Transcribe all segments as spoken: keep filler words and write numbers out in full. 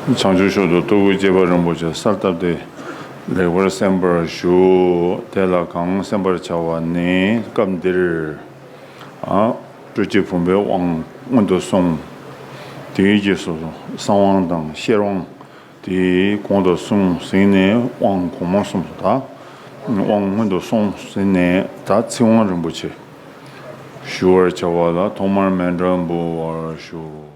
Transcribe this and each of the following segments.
བྱང་ཆུབ་མཆོག་ཏུ་རྟོགས་བུའི་སྤྱད་པ་རིན་པོ་ཆེ་གསལ་བཏབ་སྟེ་ལེགས་པར་གསན་པར་ཞུ། དེ་ལ་གང་གསན་པར་བྱ་བ་ནི། སྐབས་འདིར་ཨ་སྤྲོས་བཅས་བུམ་པའི་དབང་སྔོན་དུ་སོང་། དེའི་རྗེས་སུ་གསང་དབང་དང་ཤེར་དབང་། དེའི་གོང་དུ་གསུངས་ཟིན་ནས་དབང་གོང་མ་གསུམ་དང་། དབང་སྔོན་དུ་སོང་ཟིན་ནས་ད་ཚིག་དབང་རིན་པོ་ཆེ་ཞུ་བར་བྱ་བ་ལ་ཐོག་མར་མཎྜལ་འབུལ་བར་ཞུ།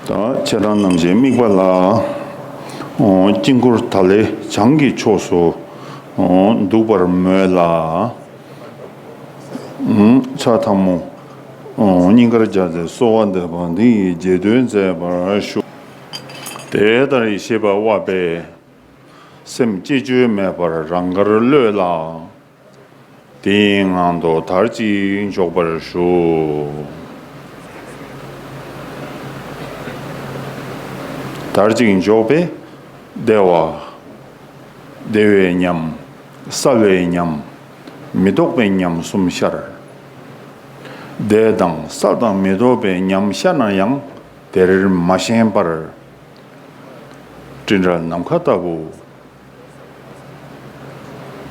ད་ཁྱེད་རང་རྣམས་ཀྱི་དམིགས་པ་ལ། ཨོ། དཀྱིལ་འཁོར་ད་ལས་བྱང་གི་ཕྱོགས་སུ། ཨོ། འདུག་པར་མོས་ལ། ཕྱག་ཐལ་མོ། ཨོ། སྙིང་གར་སྦྱར་ཏེ་གསོལ་བ་འདེབས་པ་འདི་ཡི་རྗེས་ཟློས་མཛད་པར་ཞུ། དེ་ལྟར་ཡེ་ཤེས་པ་དབབ་པས། སེམས་བསྐྱེད་བཅོས་མེད་པར་རང་དགར་གློད་ལ། དེའི་ངང་དུ་དར་ཅིག་འཇོག་པར་ཞུ། དར་ཅིག་འཇོག་པས་བདེ་བ། བདེ་བའི་ཉམས། གསལ་བའི་ཉམས། མི་རྟོག་པའི་ཉམས་གསུམ་ཤར། བདེ་དང་གསལ་དང་མི་རྟོག་པའི་ཉམས་ཤར་ན་ཡང་དེར་མ་ཞེན་པར། སྤྲིན་བྲལ་ནམ་མཁའ་ལྟ་བུ།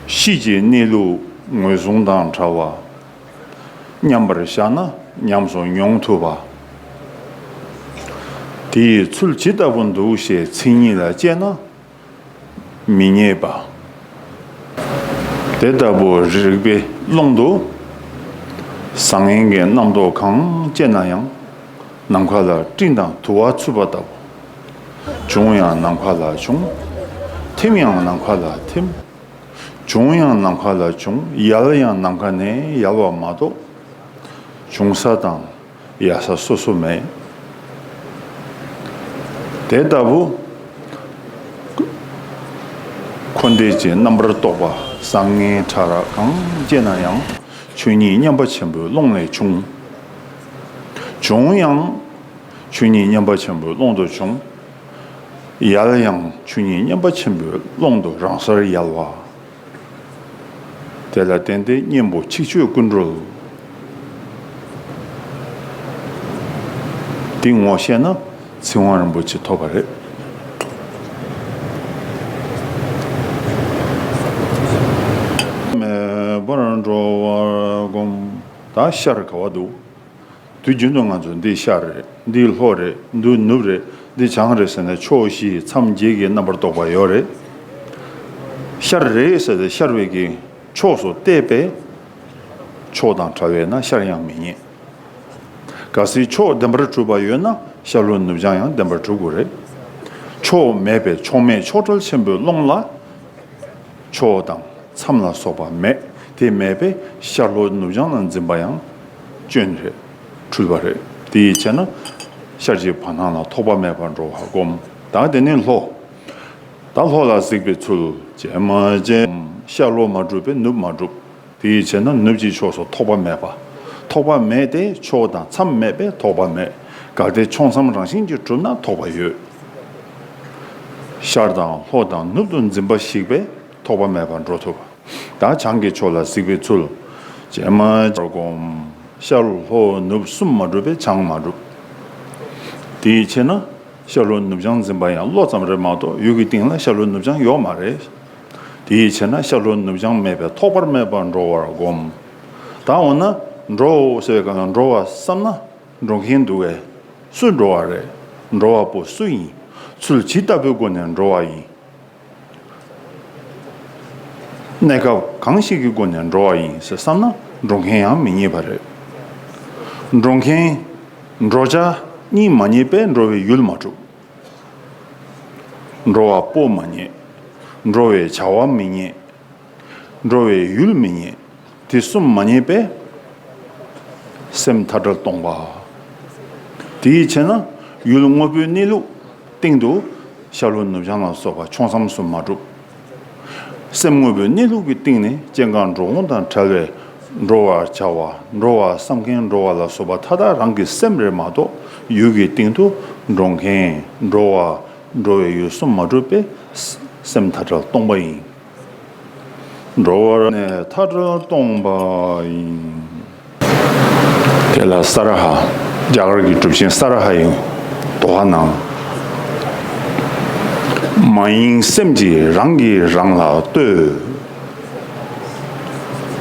གཤིས་ཀྱི་གནས་ལུགས་ངོས་བཟུང་དང་བྲལ་བ། མཉམ་པར་བཞག་ན་ཉམས་སུ་མྱོང་ཐུབ་པ། དེའི་ཚུལ་ཇི་ལྟ་བུ་འདུག་ཞེས་མཚན་ཉིད་ལ་དཔྱད་ན་མི་རྙེད་པ། དེ་ལྟ་བུ་རིག་པའི་ཀློང་དུ། བཟང་ངན་གྱི་རྣམ་རྟོག་གང་སྐྱེས་ན་ཡང་། ནམ་མཁའ་ལ་སྤྲིན་དང་དུ་བ་ཚུད་པ་ལྟ་བུ། བྱུང་ཡང་ནམ་མཁའ་ལ་བྱུང་། ཐིམ་ཡང་ནམ་མཁའ་ལ་ཐིམ། བྱུང་ཡང་ནམ་མཁའ་ལ་བྱུང་། ཡལ་ཡང་ནམ་མཁའ་ནས་ཡལ་བ་མ་གཏོགས། བྱུང་ས་དང་ཡལ་ས་སོ་སོ་མེད། དེ་ལྟ་བུ། འཁོར་འདས་ཀྱི་རྣམ་པར་རྟོག་པ་བཟང་ངན་ཕྲ་རགས་གང་སྐྱེས་ན་ཡང་ཆོས་ཉིད་མཉམ་པ་ཆེན་པོའི་ཀློང་ནས་བྱུང་། བྱུང་ཡང་ཆོས་ཉིད་མཉམ་པ་ཆེན་པོའི་ཀློང་དུ་བྱུང་། ཡལ་ཡང་ཆོས་ཉིད་མཉམ་པ་ཆེན་པོའི་ཀློང་དུ་རང་སར་ཡལ་བ། དེ་ལ་བརྟེན་ཏེ་གཉེན་པོ་ཆིག་ཆོད་ཀུན་གྲོལ། འདི་ངོ་ཤེས་ན་ཚིག་དབང་རིན་པོ་ཆེ་ཐོབ་པ་རེད། མེད་པར་འགྲོ་བར་བསྒོམ། ད་ཤར་ག་བ་འདུག་དུས་རྒྱུན་དུ་ང་ཚོ་འདི་ཤར་རེད། འདི་ལྷོ་རེད། འདི་ནུབ་རེད། འདི་བྱང་རེད་ཟེར་ནས་ཕྱོགས་བཞི་མཚམས་བརྒྱད་ཀྱི་རྣམ་པར་རྟོག་པ་ཡོད་རེད། ཤར་རེད་ཟེར་ཏེ་ཤར་བའི་གི་ཕྱོགས་སུ་བལྟས་པས། ཕྱོགས་དང་བྲལ་བས་ན་ཤར་ཡང་མི་རྙེད། གལ་སྲིད་ཕྱོགས་བདེན་པར་གྲུབ་པ་ཡོད་ན་ཤར་ལྷོ་ནུབ་བྱང་ཡང་བདེན་པར་གྲུབ་དགོས་རེད། ཕྱོགས་མེད་པའི་ཕྱོགས་མེད་ཕྱོགས་བྲལ་ཆེན་པོའི་ཀློང་ལ། ཕྱོགས་དང་མཚམས་ལ་སོགས་པ་མེད། དེ་མེད་པས་ཤར་ལྷོ་ནུབ་བྱང་ལ་འཛིན་པ་ཡང་སྐྱོན་རེད། འཁྲུལ་པ་རེད། དེ་ཡིས་བྱས་ན་ཤར་གྱི་བར་སྣང་ལ་ཐོགས་པ་མེད་པར་འགྲོ་བར་བསྒོམ། ད་དེ་ནས་ལྷོ། ད་ལྷོ་ལ་གཟིགས་པའི་ཚུལ། ཇེ་མ་ཇེ། ཤར་ལྷོ་མ་གྲུབ་པས་ནུབ་མ་གྲུབ། དེ་ཡིས་བྱས་ན་ནུབ་ཀྱི་ཕྱོགས་སུ་ཐོགས་པ་མེད་པ། ཐོགས་པ་མེད་དེ་ཕྱོགས་དང་མཚམས་མེད་པས་ཐོགས་པ་མེད། གལ་ཏེ་ཕྱོགས་མཚམས་རང་བཞིན་གྱིས་གྲུབ་ན་ཐོགས་པ་ཡོད། ཤར་དང་ལྷོ་དང་ནུབ་ཏུ་འཛིན་པ་ཞིག་པས་ཐོགས་པ་མེད་པར་འགྲོ་ཐུབ། ད་བྱང་གི་ཕྱོགས་ལ་གཟིགས་པའི་ཚུལ། ཇེ་མ་ཇེ་བསྒོམ། ཤར་ལྷོ་ནུབ་གསུམ་མ་གྲུབ་པས་བྱང་མ་གྲུབ། དེ་ཡིས་བྱས་ན་ཤར་ལྷོ་ནུབ་བྱང་འཛིན་པ་ཡང་བློ་ཙམ་རེད་མ་གཏོགས་ཡུལ་གྱི་སྟེང་ལ་ཤར་ལྷོ་ནུབ་བྱང་ཡོད་མ་རེད། དེ་ཡིས་བྱས་ན་ཤར་ལྷོ་ནུབ་བྱང་མེད་པས་ཐོགས་པ་མེད་པར་འགྲོ་བར་བསྒོམ། ད་འོ་ན་འགྲོའོ་ཟེར་བའི་སྐབས་ལ་འགྲོ་བ་བསམ་ན་འགྲོ་མཁན་འདུག་གས། སུ་འགྲོ་བ་རེད། འགྲོ་བ་པོ་སུ་ཡིན། ཚུལ་ཇི་ལྟ་བུའི་སྒོ་ནས་འགྲོ་བ་ཡིན། གནས་སྐབས་གང་ཞིག་གི་སྒོ་ནས་འགྲོ་བ་ཡིན་ཟེར་བསམ་ན་འགྲོ་མཁན་ཡང་མི་རྙེད་པ་རེད། འགྲོ་མཁན། འགྲོ་བྱ་གཉིས་མ་རྙེད་པས་འགྲོ་བའི་ཡུལ་མ་གྲུབ། འགྲོ་བ་པོ་མ་རྙེད། འགྲོ་བའི་བྱ་བ་མི་རྙེད། འགྲོ་བའི་ཡུལ་མི་རྙེད། དེ་གསུམ་མ་རྙེད་པས་སེམས་མཐའ་བྲལ་སྟོང་པ། དེ་ཡིས་བྱས་ན་ཡུལ་དངོས་པོའི་གནས་ལུགས་སྟེང་དུ་ཤར་ལྷོ་ནུབ་བྱང་ལ་སོགས་པ་ཕྱོགས་མཚམས་སུ་མ་གྲུབ། སེམས་དངོས་པོའི་གནས་ལུགས་ཀྱི་སྟེང་ནས་སྐྱེ་འགག་འགྲོ་འོང་དང་བྲལ་བའི་འགྲོ་བར་བྱ་བ། འགྲོ་བ་བསམ་མཁན་འགྲོ་བ་ལ་སོགས་པ་མཐའ་དག་རང་གི་སེམས་རེད་མ་གཏོགས་ཡུལ་གྱི་སྟེང་དུ་འགྲོ་མཁན་འགྲོ་བ། འགྲོ་བའི་ཡུལ་གསུམ་མ་གྲུབ་པས་སེམས་མཐའ་བྲལ་སྟོང་པ་ཡིན། འགྲོ་བ་ནི་མཐའ་བྲལ་སྟོང་པ་ཡིན། དེ་ལ་ས་ར་ཧ། རྒྱ་གར་གྱི་གྲུབ་ཆེན་ས་ར་ཧ་ཡི་དོ་ཧ་ནང་། མ་ཡེངས་སེམས་ཀྱིས་རང་གིས་རང་ལ་ལྟོས།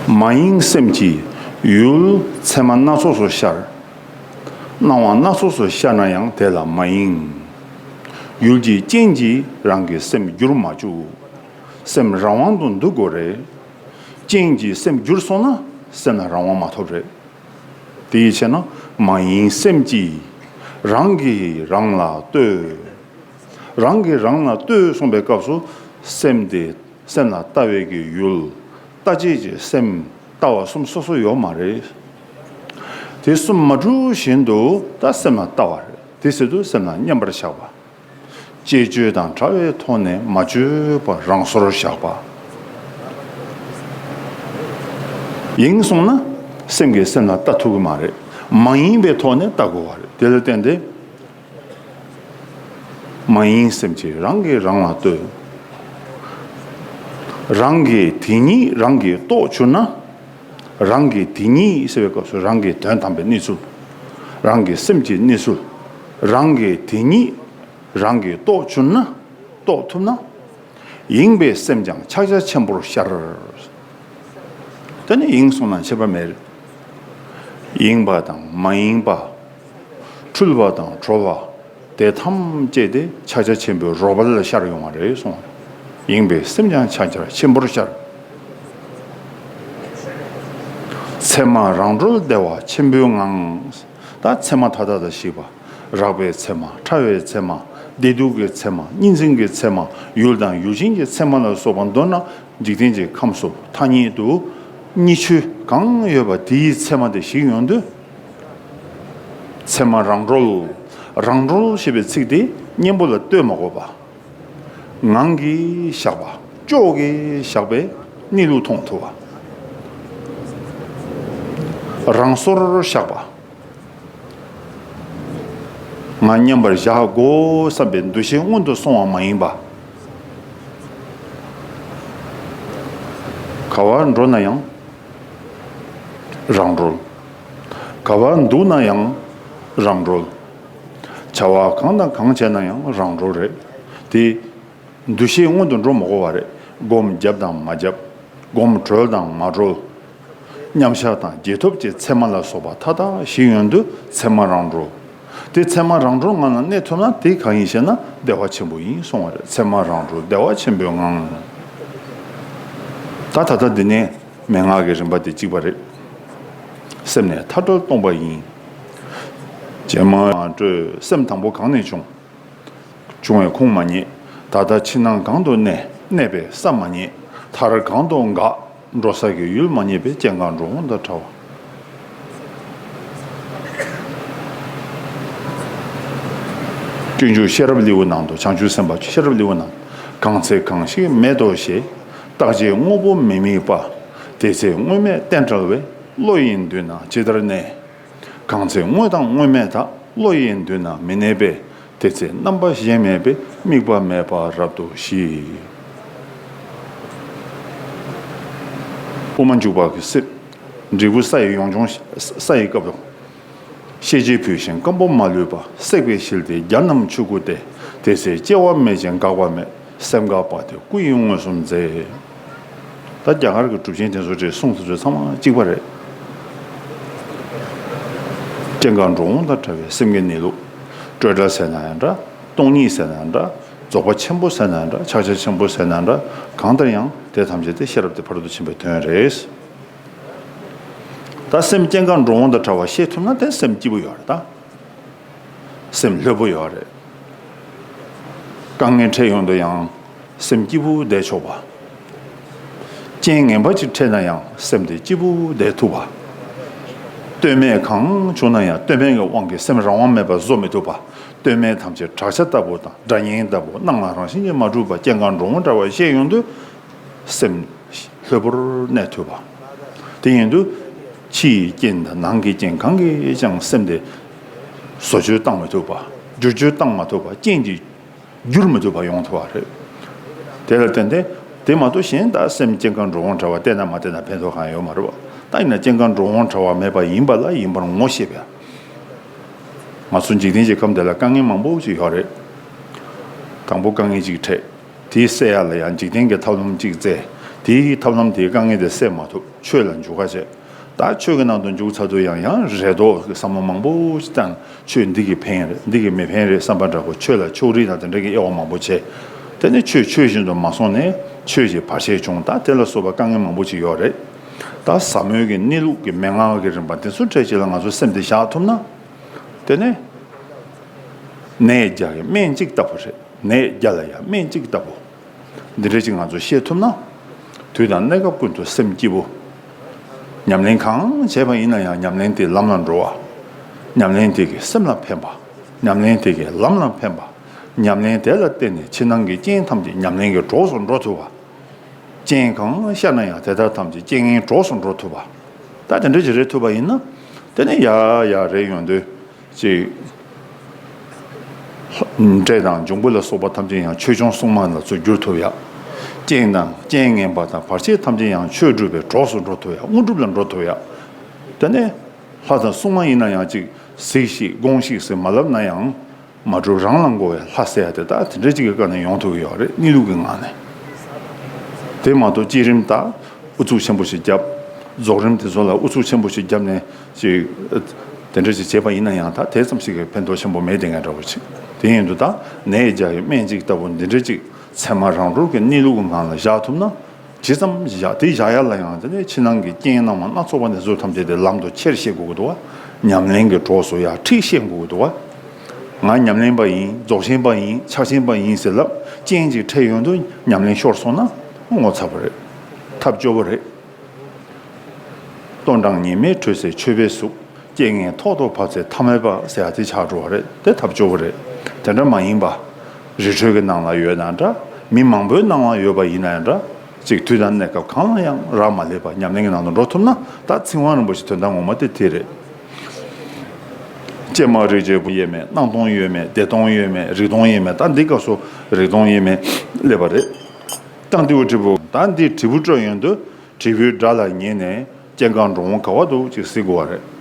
མ་ཡེངས་སེམས་ཀྱིས་ཡུལ་མཚན་མ་སྣ་ཚོགས་སུ་ཤར། སྣང་བ་སྣ་ཚོགས་སུ་ཤར་ན་ཡང་དེ་ལ་མ་ཡེངས། ཡུལ་གྱི་རྐྱེན་གྱིས་རང་གི་སེམས་བསྒྱུར་མ་བཅུག། སེམས་རང་དབང་དུ་འདུ་དགོས་རེད། རྐྱེན་གྱིས་སེམས་བསྒྱུར་སོང་ན་སེམས་ལ་རང་དབང་མ་ཐོབ་རེད། དེ་ཡིས་བྱས་ན་མ་ཡེངས་སེམས་ཀྱིས་རང་གིས་རང་ལ་ལྟོས། རང་གིས་རང་ལ་ལྟོས་གསུངས་པའི་སྐབས་སུ་སེམས་དེ། སེམས་ལ་ལྟ་བའི་གི་ཡུལ། ལྟ་བྱེད་ཀྱི་སེམས་ལྟ་བ་གསུམ་སོ་སོ་ཡོད་མ་རེད། དེ་གསུམ་མ་གྲུབ་བཞིན་དུ་ད་སེམས་ལ་ལྟ་བ་རེད། དེ་ཟེར་དུས་སེམས་ལ་མཉམ་པར་བཞག་པ། བཅས་བཅོས་དང་བྲལ་བའི་ཐོག་ནས་མ་བཅོས་པ་རང་སོར་བཞག་པ། ཡེངས་སོང་ན་སེམས་ཀྱིས་སེམས་ལ་ལྟ་ཐུབ་ཀྱི་མ་རེད། མ་ཡེངས་པའི་ཐོག་ནས་ལྟ་དགོས་པ་རེད། དེ་ལ་བརྟེན་ཏེ། མ་ཡེངས་སེམས་ཀྱིས་རང་གིས་རང་ལ་ལྟོས། རང་གིས་དེ་ཉིད་རང་གིས་རྟོགས་གྱུར་ན། རང་གིས་དེ་ཉིད་ཟེར་བའི་སྐབས་སུ་རང་གི་དོན་དམ་པའི་གནས་ཚུལ། རང་གི་སེམས་ཀྱི་གནས་ཚུལ། རང་གིས་དེ་ཉིད་རང་གིས་རྟོགས་གྱུར་ན། རྟོགས་ཐུབ་ན། ཡེངས་པའི་སེམས་ཀྱང་ཕྱག་རྒྱ་ཆེན་པོར་ཤར། དེ་ནི་ཡེངས་སོང་ན་ཁྱད་པར་མེད། ཡེངས་པ་དང་མ་ཡེངས་པ། འཁྲུལ་བ་དང་གྲོལ་བ། དེ་ཐམས་ཅད་དེ་ཕྱག་རྒྱ་ཆེན་པོའི་རོལ་པ་ལ་ཤར་ཡོང་བ་རེད་གསུངས། ཡེངས་པའི་སེམས་ཀྱང་ཕྱག་རྒྱ་ཆེན་པོར་ཤར། མཚན་མ་རང་གྲོལ་བདེ་བ་ཆེན་པོའི་ངང་། ད་མཚན་མ་མཐའ་དག་ཏུ་ཞིག་པ། རགས་པའི་མཚན་མ། ཕྲ་བའི་མཚན་མ། བདེ་སྡུག་གི་མཚན་མ། གཉིས་འཛིན་གྱི་མཚན་མ། ཡུལ་དང་ཡུལ་ཅན་གྱི་མཚན་མ་ལ་སོགས་པ་མདོར་ན་འཇིག་རྟེན་གྱི་ཁམས་སུ་ཐ་སྙད་དུ་གཉིས་ཆོས་གང་ཡོད་པ་དེའི་མཚན་མ་དེ་ཞིག་ཡོང་དུས། མཚན་མ་རང་གྲོལ། རང་གྲོལ་ཞེས་པའི་ཚིག་དེ་གཉེན་པོ་ལ་ལྟོས་མ་དགོས་པ། ངང་གིས་བཞག་པ། ཅོག་གིས་བཞག་པའི་གནས་ལུགས་མཐོང་ཐུབ་པ། རང་སོར་བཞག་པ། ང་མཉམ་པར་བཞག་དགོས་བསམ་པའི་འདུ་ཤེས་སྔོན་དུ་སོང་བ་མ་ཡིན་པ། ག་བར་འགྲོ་ན་ཡང་རང་གྲོལ། ག་བར་འདུག་ན་ཡང་རང་གྲོལ། བྱ་བ་གང་དང་གང་བྱས་ན་ཡང་རང་གྲོལ་རེད། དེ། འདུ་ཤེས་སྔོན་དུ་འགྲོ་མ་དགོས་པ་རེད། སྒོམ་བརྒྱབ་དང་མ་བརྒྱབ། སྒོམ་གྲོལ་དང་མ་གྲོལ། མཉམ་བཞག་དང་རྗེས་ཐོབ་ཀྱི་མཚན་མ་ལ་སོགས་པ་མཐའ་དག་ཞིག་ཡོང་དུས་མཚན་མ་རང་གྲོལ། དེ་མཚན་མ་རང་གྲོལ་ངང་ལ་གནས་ཐུབ་ན་དེ་གང་ཡིན་ཞེ་ན་བདེ་བ་ཆེན་པོ་ཡིན་གསུང་བ་རེད། མཚན་མ་རང་གྲོལ་བདེ་བ་ཆེན་པོའི་ངང་། ད་ད་ལྟ་འདི་ནས་མན་ངག་གི་རིམ་པ་དེ་གཅིག་པ་རེད། སེམས་ནི་མཐའ་གྲོལ་སྟོང་པ་ཡིན། ཇེ་མ་སྤྲོས་སེམས་དང་པོ་གང་ནས་བྱུང་། བྱུང་བའི་ཁུངས་མ་རྙེད། ད་ལྟ་ཕྱི་ནང་གང་དུ་གནས། གནས་པའི་ས་མ་རྙེད། མཐར་གང་དུ་འགག། འགྲོ་ས་གི་ཡུལ་མ་རྙེད་པའི་སྐྱེ་འགག་འགྲོ་འོང་དང་བྲལ་བ། སྤྱོད་འཇུག་ཤེས་རབ་ལེའུ་ནང་དུ་བྱང་ཆུབ་སེམས་དཔའ་ཤེས་རབ་ལེའུ་ནང་། གང་ཚེ་གང་ཞིག་མེད་དོ་ཞེས། བརྟག་བྱའི་དངོས་པོ་མི་དམིགས་པ། དེ་ཚེ་དངོས་མེད་རྟེན་བྲལ་བའི། བློ་ཡི་མདུན་ན་ཇི་ལྟར་གནས། གང་ཚེ་དངོས་དང་དངོས་མེད་དག། བློ་ཡི་མདུན་ན་མི་གནས་པས། དེ་ཚེ་རྣམ་པ་གཞན་མེད་པའི། དམིགས་པ་མེད་པ་རབ་ཏུ་ཞི། དབུ་མ་འཇུག་པ་གི་སེམས། འབྲས་བུ་ས་ཡི་ཡོངས་སྦྱོང་ས་ཡི་སྐབས་སུ། ཤེས་བྱའི་བུད་ཤིང་སྐམ་པོ་མ་ལུས་པ། བསྲེགས་པའི་ཞལ་ཏེ་རྒྱ་རྣམས་ཆུ་སྐུ་སྟེ། དེ་ཚེ་སྐྱེ་བ་མེད་ཅིང་འགག་པ་མེད། སེམས་འགག་པ་སྟེ་སྐུ་ཡི་མངོན་སུམ་མཛད། ད་རྒྱ་གར་གྱི་གྲུབ་ཆེན་དེ་ཚོ་གྲས་གསུངས་ཚུལ་ཚང་མ་གཅིག་པ་རེད། སྐྱེ་འགག་འགྲོ་འོང་དང་བྲལ་བའི་སེམས་ཀྱི་གནས་ལུགས། སྤྲོས་བྲལ་ཟེར་ན་ཡང་འདྲ། སྟོང་ཉིད་ཟེར་ན་ཡང་འདྲ། རྫོགས་པ་ཆེན་པོ་ཟེར་ན་ཡང་འདྲ། ཕྱག་རྒྱ་ཆེན་པོ་ཟེར་ན་ཡང་འདྲ། གང་ལྟར་ཡང་དེ་ཐམས་ཅད་དེ་ཤེས་རབ་དེ་ཕ་རོལ་ཏུ་ཕྱིན་པའི་དོན་རེད། ད་སེམས་སྐྱེ་འགག་འགྲོ་འོང་དང་བྲལ་བ་ཤེས་ཐུབ་ན་དེ་སེམས་སྐྱིད་པོ་ཡོད་རེད་ད། སེམས་ལྷོད་པོ་ཡོད་རེད། དཀའ་ངལ་འཕྲད་ཡོང་དུས་ཡང་སེམས་སྐྱིད་པོ་བསྡད་ཆོག་པ། རྐྱེན་ངན་པ་ཅིག་འཕྲད་ན་ཡང་སེམས་དེ་སྐྱིད་པོ་བསྡད་ཐུབ་པ། ལྟོས་མེད་གང་བྱུང་ན་ཡང་ལྟོས་མེད་ཀྱི་དབང་གིས་སེམས་རང་དབང་མེད་པར་བཟོ་མི་ཐུབ་པ། ལྟོས་མེད་ཐམས་ཅད་བྲག་ཆ་ལྟ་བུ་དང་སྒྲ་སྙན་ལྟ་བུ། སྣང་ལ་རང་བཞིན་གྱིས་མ་གྲུབ་པ། སྐྱེ་འགག་འགྲོ་འོང་བྲལ་བ་ཤེས་ཡོང་དུས། སེམས་ལྷོད་པོར་གནས་ཐུབ་པ། དེ་ཡིན་དུས། ཕྱི་ཡི་རྐྱེན་དང་ནང་གི་རྐྱེན་གང་གིས་ཀྱང་སེམས་དེ་བཟོ་བཅོས་བཏང་མི་ཐུབ་པ། བསྒྱུར་བཅོས་བཏང་མ་ཐུབ་པ། རྐྱེན་གྱིས་བསྒྱུར་མི་ཐུབ་པ་ཡོང་ཐུབ་པ་རེད། དེ་ལ་བརྟེན་ཏེ། དེ་མ་གཏོགས་གཞན་ད་སེམས་སྐྱེ་འགག་འགྲོ་འོང་བྲལ་བ་བལྟས་ན་མ་བལྟས་ན་ཕན་ཐོགས་གང་ཡང་ཡོད་མ་རེད་པ། ད་ཡིན་ན་སྐྱེ་འགག་འགྲོ་འོང་བྲལ་བ་མེད་པ་ཡིན་པ་ལ་ཡིན་པར་ངོ་ཤེས་པ། ང་ཚོ་འཇིག་རྟེན་གྱི་ཁམས་འདི་ལ་དཀའ་ངལ་མང་པོ་ཞིག་ཡོད་རེད། དང་པོ་དཀའ་ངལ་གཅིག་འཕྲད། དེའི་སེལ་ཡ་ལ་ཡང་འཇིག་རྟེན་གྱི་ཐབས་ལམ་གཅིག་བཙལ། དེའི་ཐབས་ལམ་དེའི་དཀའ་ངལ་དེ་སེལ་མ་ཐུབ། ཆོས་ལ་འཇུག་ག་བྱས། ད་ཆོས་ཀྱི་ནང་དུ་འཇུག་ཚར་དུས་ཡང་ཡང་རེ་དོགས་ཀྱི་བསམ་བློ་མང་པོ་ཞིག་བཏང་། ཆོས་འདི་གིས་ཕན་རེད། འདི་གིས་མི་ཕན་རེད་བསམ་པ་འདྲ་པོ། ཆོས་ལ་ཕྱོགས་རིས་དང་དེ་འདྲ་གི་དབྱེ་བ་མང་པོ་བྱས། དེ་ནི་ཆོས་ཆོས་བཞིན་དུ་མ་སོང་ནས་ཆོས་ཀྱི་བར་ཆད་བྱུང་། ད་དེ་ལ་སོགས་པ་དཀའ་ངལ་མང་པོ་ཞིག་ཡོད་རེད། ད་ཟབ་མོའི་གི་གནས་ལུགས་ཀྱི་མན་ངག་གི་རིམ་པ་དེ་ཚོ་འཕྲད་ཅིག་ལ་ང་ཚོ་སེམས་དེ་བཞག་ཐུབ་ན། དེ་ནི་ནད་བརྒྱ་གི་སྨན་གཅིག་ལྟ་བུ་རེད། ནད་བརྒྱ་ལ་ཡང་སྨན་གཅིག་ལྟ་བུ། འདི་འདྲ་ཅིག་ང་ཚོས་ཤེས་ཐུབ་ན། དུས་དང་གནས་སྐབས་ཀུན་ཏུ་སེམས་སྐྱིད་པོ། ཉམས་ལེན་གང་བྱས་པ་ཡིན་ན་ཡང་ཉམས་ལེན་དེ་ལམ་ལ་འགྲོ་བ། ཉམས་ལེན་དེ་གིས་སེམས་ལ་ཕན་པ། ཉམས་ལེན་དེ་གིས་ལམ་ལ་ཕན་པ། ཉམས་ལེན་དེ་ལ་བརྟེན་ནས་ཕྱི་ནང་གི་རྐྱེན་ཐམས་ཅད་ཉམས་ལེན་གྱི་གྲོགས་སུ་འགྲོ་ཐུབ་པ། རྐྱེན་གང་ཤར་ན་ཡང་དེ་དག་ཐམས་ཅད་རྐྱེན་ངན་གྲོགས་སུ་འགྲོ་ཐུབ་པ། ད་དེ་འདྲ་ཅིག་རེད་ཐུབ་པ་ཡིན་ན། དེ་ནས་ཡར་ཡར་རེད་ཡོང་དུས། ཅིག་འབྲས་དང་འབྱུང་པོ་ལ་སོགས་པ་ཐམས་ཅད་ཡང་ཆོས་སྐྱོང་སྲུང་མ་ལ་ཚུར་བསྒྱུར་ཐུབ་ཡ། རྐྱེན་དང་རྐྱེན་ངན་པ་དང་བར་ཆད་ཐམས་ཅད་ཡང་ཆོས་སྒྲུབ་པའི་གྲོགས་སུ་འགྲོ་ཐུབ་ཡ། དངོས་གྲུབ་ལ་འགྲོ་ཐུབ་ཡ། དེ་ནས་ལྷ་དང་སྲུང་མ་ཡིན་ན་ཡང་ཅིག་གཟིགས་ཤིག་དགོངས་ཤིག་ཟེར་མ་ལབ་ན་ཡང་། མ་གྲུབ་རང་ལ་མགོ་བའི་ལྷ་ཟེར་ཡ་དེ་ད་དེ་འདྲ་ཅིག་གི་སྒང་ནས་ཡོང་ཐུབ་ཀྱི་ཡོད་རེད། གནས་ལུགས་ཀྱི་ངང་ནས། དེ་མ་གཏོགས་བསྐྱེད་རིམ་ད་ཨུ་ཚུགས་ཆེན་པོ་ཞིག་བརྒྱབ། རྫོགས་རིམ་དེ་ཚོ་ལ་ཨུ་ཚུགས་ཆེན་པོ་ཞིག་བརྒྱབ་ནས་ཅིག་དེ་འདྲ་ཅིག་བྱས་པ་ཡིན་ན་ཡང་ད་དེ་ཙམ་ཞིག་གིས་ཕན་ཐོགས་ཆེན་པོ་མེད་དེ་ངས་འདྲ་བོ་ཅིག་དེ་ཡིན་དུས་ད་ནད་བརྒྱ་ཡི་སྨན་གཅིག་ལྟ་བུ་འདི་འདྲ་ཅིག་ཚད་མ་རང་གྲོལ་གྱི་གནས་ལུགས་ཀྱི་ངང་ལ་བཞག་ཐུབ་ན། ཇི་ཙམ་བཞག་དེ་བཞག་ཡ་ལ་ཡང་དེ་ནས་ཕྱི་ནང་གི་རྐྱེན་སྣང་བ་སྣ་ཚོགས་པ་འདི་ཚོ་ཐམས་ཅད་དེ་ལམ་དུ་ཁྱེར་ཤེས་དགོས་ཀྱི་འདུག་བ། ཉམས་ལེན་གྱི་གྲོགས་སུ་ཡར་ཁྲིད་ཤེས་དགོས་ཀྱི་འདུག་བ། ང་ཉམས་ལེན་པ་ཡིན། རྫོགས་ཆེན་པ་ཡིན། ཕྱག་ཆེན་པ་ཡིན་ཟེར་ལབ། རྐྱེན་ཅིག་འཕྲད་ཡོང་དུས་ཉམས་ལེན་ཤོར་སོང་ན་ངོ་ཚ་པོ་རེད། ཐབས་སྐྱོ་པོ་རེད། ལྟོ་འགྲངས་ཉི་མས་དྲོས་ཚེ་མཆོད་པའི་གཟུགས། རྐྱེན་ངན་ཐོག་ཏུ་བབས་ཚེ་ཐ་མལ་པ་ཟེར་ཡ་དེ་ཆགས་འགྲོ་བ་རེད། དེ་ཐབས་སྐྱོ་པོ་རེད། དེ་འདྲ་མ་ཡིན་པ། རི་ཁྲོད་ཀྱི་ནང་ལ་ཡོད་ན་འདྲ། མི་མང་པོའི་ནང་ལ་ཡོད་པ་ཡིན་ན་ཡང་འདྲ། ཅིག་དུས་དང་གནས་སྐབས་གང་ལ་ཡང་རག་མ་ལས་པ་ཉམས་ལེན་གྱི་ནང་དུ་འགྲོ་ཐུབ་ན། ད་ཚིག་དབང་རིན་པོ་ཆེ་དོན་དག་ངོ་མ་དེ་དེ་རེད། ཀྱེ་མ་རིག་བྱེད་པོ་ཡོད་མེད། སྣང་སྟོང་ཡོད་མེད། བདེ་སྟོང་ཡོད་མེད། རིག་སྟོང་ཡོད་མེད། ད་འདི་སྐབས་སུ་རིག་སྟོང་ཡོད་མེད་སླེབས་པ་རེད། ད་འདི་བུ་དྲིལ་བུ། ད་འདི་དྲིལ་བུ་དཀྲོལ་ཡོང་དུས། དྲིལ་བུའི་སྒྲ་ལ་ཉན་ནས་སྐྱེ་འགག་འགྲོ་འོང་ག་བ་འདུག་ཅིག་གཟིགས་དགོས་པ་རེད།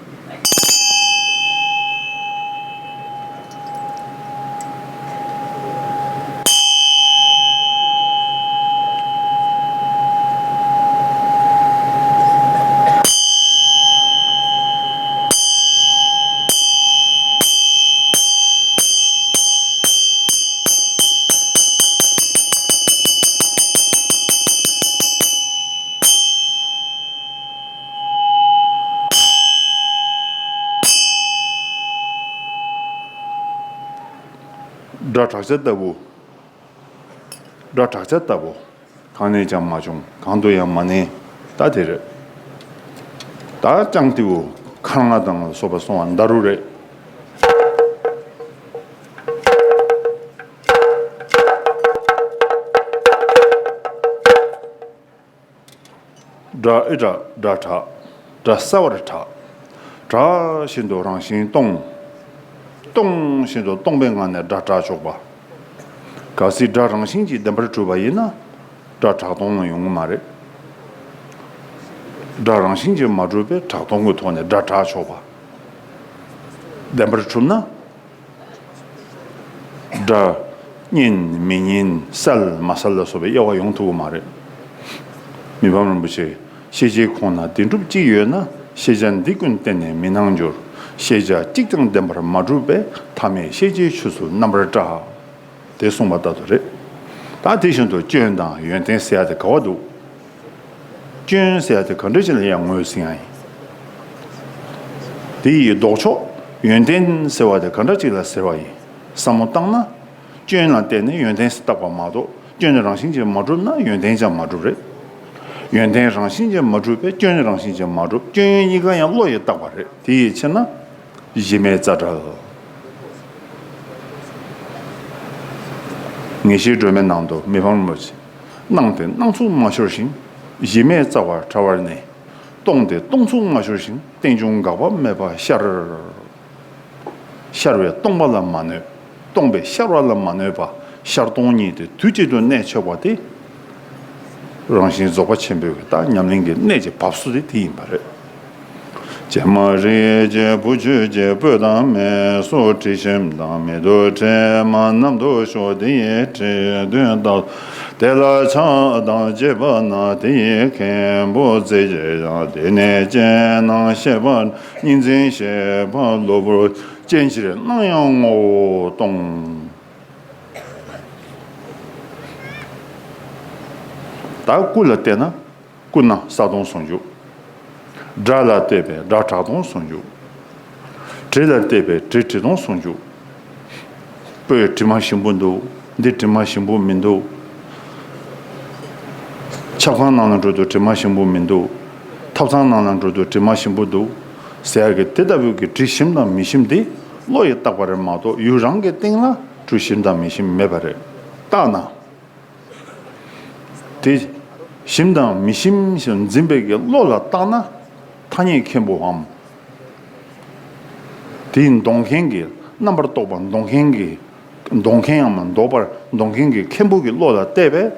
སྒྲ་བྲག་ཆ་ལྟ་བུ། སྒྲ་བྲག་ཆ་ལྟ་བུ། གང་ནས་ཀྱང་མ་བྱུང་། གང་དུ་ཡང་མ་གནས། ད་དེ་རེད། ད་ལྕང་ཏེའུ་ཁ་ང་དང་ལ་སོགས་པ་སོང་བ་ད་རུ་རེད། སྒྲ་ཨི་སྒྲ་སྒྲ་དྲག་སྒྲ་གསལ་བར་གྲགས། དྲག་བཞིན་དུ་རང་བཞིན་སྟོང་། སྟོང་བཞིན་དུ་སྟོང་པའི་ངང་ནས་སྒྲ་གྲགས་ཆོག་པ། གལ་སྲིད་སྒྲ་རང་བཞིན་གྱིས་བདེན་པར་གྲུབ་པ་ཡིན་ན། སྒྲ་གྲགས་སྟོང་ལ་ཡོང་གི་མ་རེད། སྒྲ་རང་བཞིན་གྱིས་མ་གྲུབ་པས་གྲགས་སྟོང་གི་ཐོག་ནས་སྒྲ་གྲགས་ཆོག་པ། བདེན་པར་གྲུབ་ན། སྒྲ་སྙན་མི་སྙན་གསལ་མ་གསལ་ལ་སོགས་པའི་དབྱེ་བ་ཡོང་ཐུབ་ཀྱི་མ་རེད། མི་ཕམ་རིན་པོ་ཆེ། ཤེས་བྱའི་ཁོངས་ན་བདེན་གྲུབ་གཅིག་ཡོད་ན། ཤེས་བྱ་འདི་ཀུན་གཏན་ནས་མི་སྣང་འགྱུར། ཤེས་བྱ་གཅིག་ཀྱང་བདེན་པར་མ་གྲུབ་པས། ཐ་མལ་ཤེས་བྱའི་ཆོས་སུ་རྣམ་པར་བཀྲ། དེ་གསུངས་པ་ལྟར་དུ་རེད། ད་དེ་བཞིན་དུ་སྐྱོན་དང་ཡོན་ཏན་ཟེར་ཡ་དེ་ག་བ་འདུག་སྐྱོན་ཟེར་ཡ་དེ་ག་འདྲ་ཅིག་ལ་ཡང་ངོས་ཟིན་ཡ་ཡིན། དེ་ཡི་ལྡོག་ཕྱོགས་ཡོན་ཏན་ཟེར་བ་དེ་ག་འདྲ་ཅིག་ལ་ཟེར་བ་ཡིན། བསམ་བློ་བཏང་ན། སྐྱོན་ལ་བརྟེན་ནས་ཡོན་ཏན་ཟེར་བཏགས་པ་མ་གཏོགས། སྐྱོན་རང་བཞིན་གྱིས་མ་གྲུབ་ན་ཡོན་ཏན་ཀྱང་མ་གྲུབ་རེད། ཡོན་ཏན་རང་བཞིན་གྱིས་མ་གྲུབ་པས་སྐྱོན་རང་བཞིན་གྱིས་མ་གྲུབ། སྐྱོན་ཡོན་གཉིས་ཀ་ཡང་བློ་ཡིས་བཏགས་པ་རེད། དེ་ཡི་ཕྱིར་ན། གཞི་མེད་རྩ་བྲལ། ངེས་ཤེས་སྒྲོན་མེ་ནང་དུ་མི་ཕམ་རིན་པོ་ཆེ། སྣང་སྟེ་སྣང་ཚུལ་མ་ཤོར་ཞིང་། གཞི་མེད་རྩ་བ་བྲལ་བར་གནས། སྟོང་སྟེ་སྟོང་ཚུལ་མ་ཤོར་ཞིང་། རྟེན་འབྱུང་འགག་པ་མེད་པར་ཤར། ཤར་བས་སྟོང་པ་ལ་མ་གནོད། སྟོང་པས་ཤར་བ་ལ་མ་གནོད་པ། ཤར་སྟོང་ཉིད་དུ་དུས་གཅིག་ཏུ་གནས་ཆོག་པ་དེ། རང་བཞིན་རྫོགས་པ་ཆེན་པོའི་ད་ཉམས་ལེན་གྱི་གནད་ཀྱི་བབས་སུ་དེ་དེ་ཡིན་པ་རེད། ཀྱེ་མ་རིགས་ཀྱི་བུ་ཁྱོད་ཀྱི་སྤོས་དང་མེ་སོགས་དྲི་ཞིམ་དང་མེ་ཏོག་དྲི་མ་རྣམས་སྟོན་ཤོག་དེ་ཡི་དྲི་དོན་དག་དེ་ལ་ཕྱག་དང་བཅས་པ་ན། དེ་ཡི་མཁན་པོ་རྩེ་གཅིག་ཡང་། དེ་ནས་རྐྱེན་སྣང་ཤེས་པ། གཉིས་འཛིན་ཤེས་པ་གློ་བུར་སྐྱེ་ཕྱིར་སྣང་ཡང་ངོ་བོ་སྟོང་། ད་སྐུ་ལ་བལྟས་ན་སྐུ་སྣང་གསལ་སྟོང་ཟུང་འཇུག་སྒྲ་ལ་བལྟས་པས་སྒྲ་གྲགས་སྟོང་ཟུང་འཇུག་དྲི་ལ་བལྟས་པས་དྲི་དྲི་སྟོང་ཟུང་འཇུག་སྤོས་དྲི་མ་ཞིམ་པོ་འདུག་འདི་དྲི་མ་ཞིམ་པོ་མི་འདུག་ཆབ་ཁང་ནང་ལ་འགྲོ་དུས་དྲི་མ་ཞིམ་པོ་མི་འདུག་ཐབ་ཚང་ནང་ལ་འགྲོ་དུས་དྲི་མ་ཞིམ་པོ་འདུག་ཟེར་ཡག་གི་དེ་ལྟ་བུའི་གི་དྲི་ཞིམ་དང་མི་ཞིམ་དེ་བློ་ཡིས་བཏགས་པ་རེད་མ་གཏོགས། ཡུལ་རང་གི་སྟེང་ལ་དྲི་ཞིམ་དང་མི་ཞིམ་མེད་པ་རེད། བརྟགས་ན། དེ་ཞིམ་དང་མི་ཞིམ་ཞེས་འཛིན་པའི་གི་བློ་ལ་བརྟགས་ན། ཐ་སྙད་མཁན་པོའམ། དེའི་འདོགས་མཁན་གྱི་རྣམ་པར་རྟོག་པ་འདོགས་མཁན་གྱི། འདོགས་མཁན་ཡང་མ་འདོགས་པར་འདོགས་མཁན་གྱི་མཁན་པོ་གི་བློ་ལ་བལྟས་པས།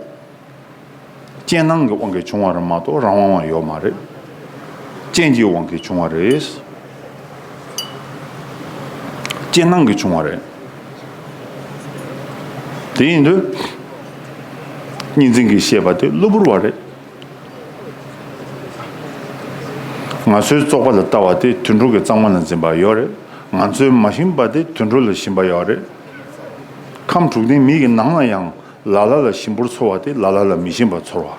རྐྱེན་སྣང་གི་དབང་གིས་བྱུང་བ་རེད་མ་གཏོགས་རང་དབང་བ་ཡོད་མ་རེད། རྐྱེན་གྱི་དབང་གིས་བྱུང་བ་རེད། རྐྱེན་སྣང་གིས་བྱུང་བ་རེད། དེ་ཡིན་དུས། གཉིས་འཛིན་གྱི་ཤེས་པ་དེ་གློ་བུར་བ་རེད། ང་ཚོའི་བཙོག་པ་ལ་ལྟ་བ་དེ་དུད་འགྲོ་གི་གཙང་མ་ལ་འཛིན་པ་ཡོད་རེད། ང་ཚོའི་མ་ཞིམ་པ་དེ་དུད་འགྲོ་ལ་ཞིམ་པ་ཡོད་རེད། ཁམས་དྲུག་ལྡན་མི་གི་ནང་ལ་ཡང་། ལ་ལ་ལ་ཞིམ་པོར་ཚོར་བ་དེ་ལ་ལ་ལ་མི་ཞིམ་པར་ཚོར་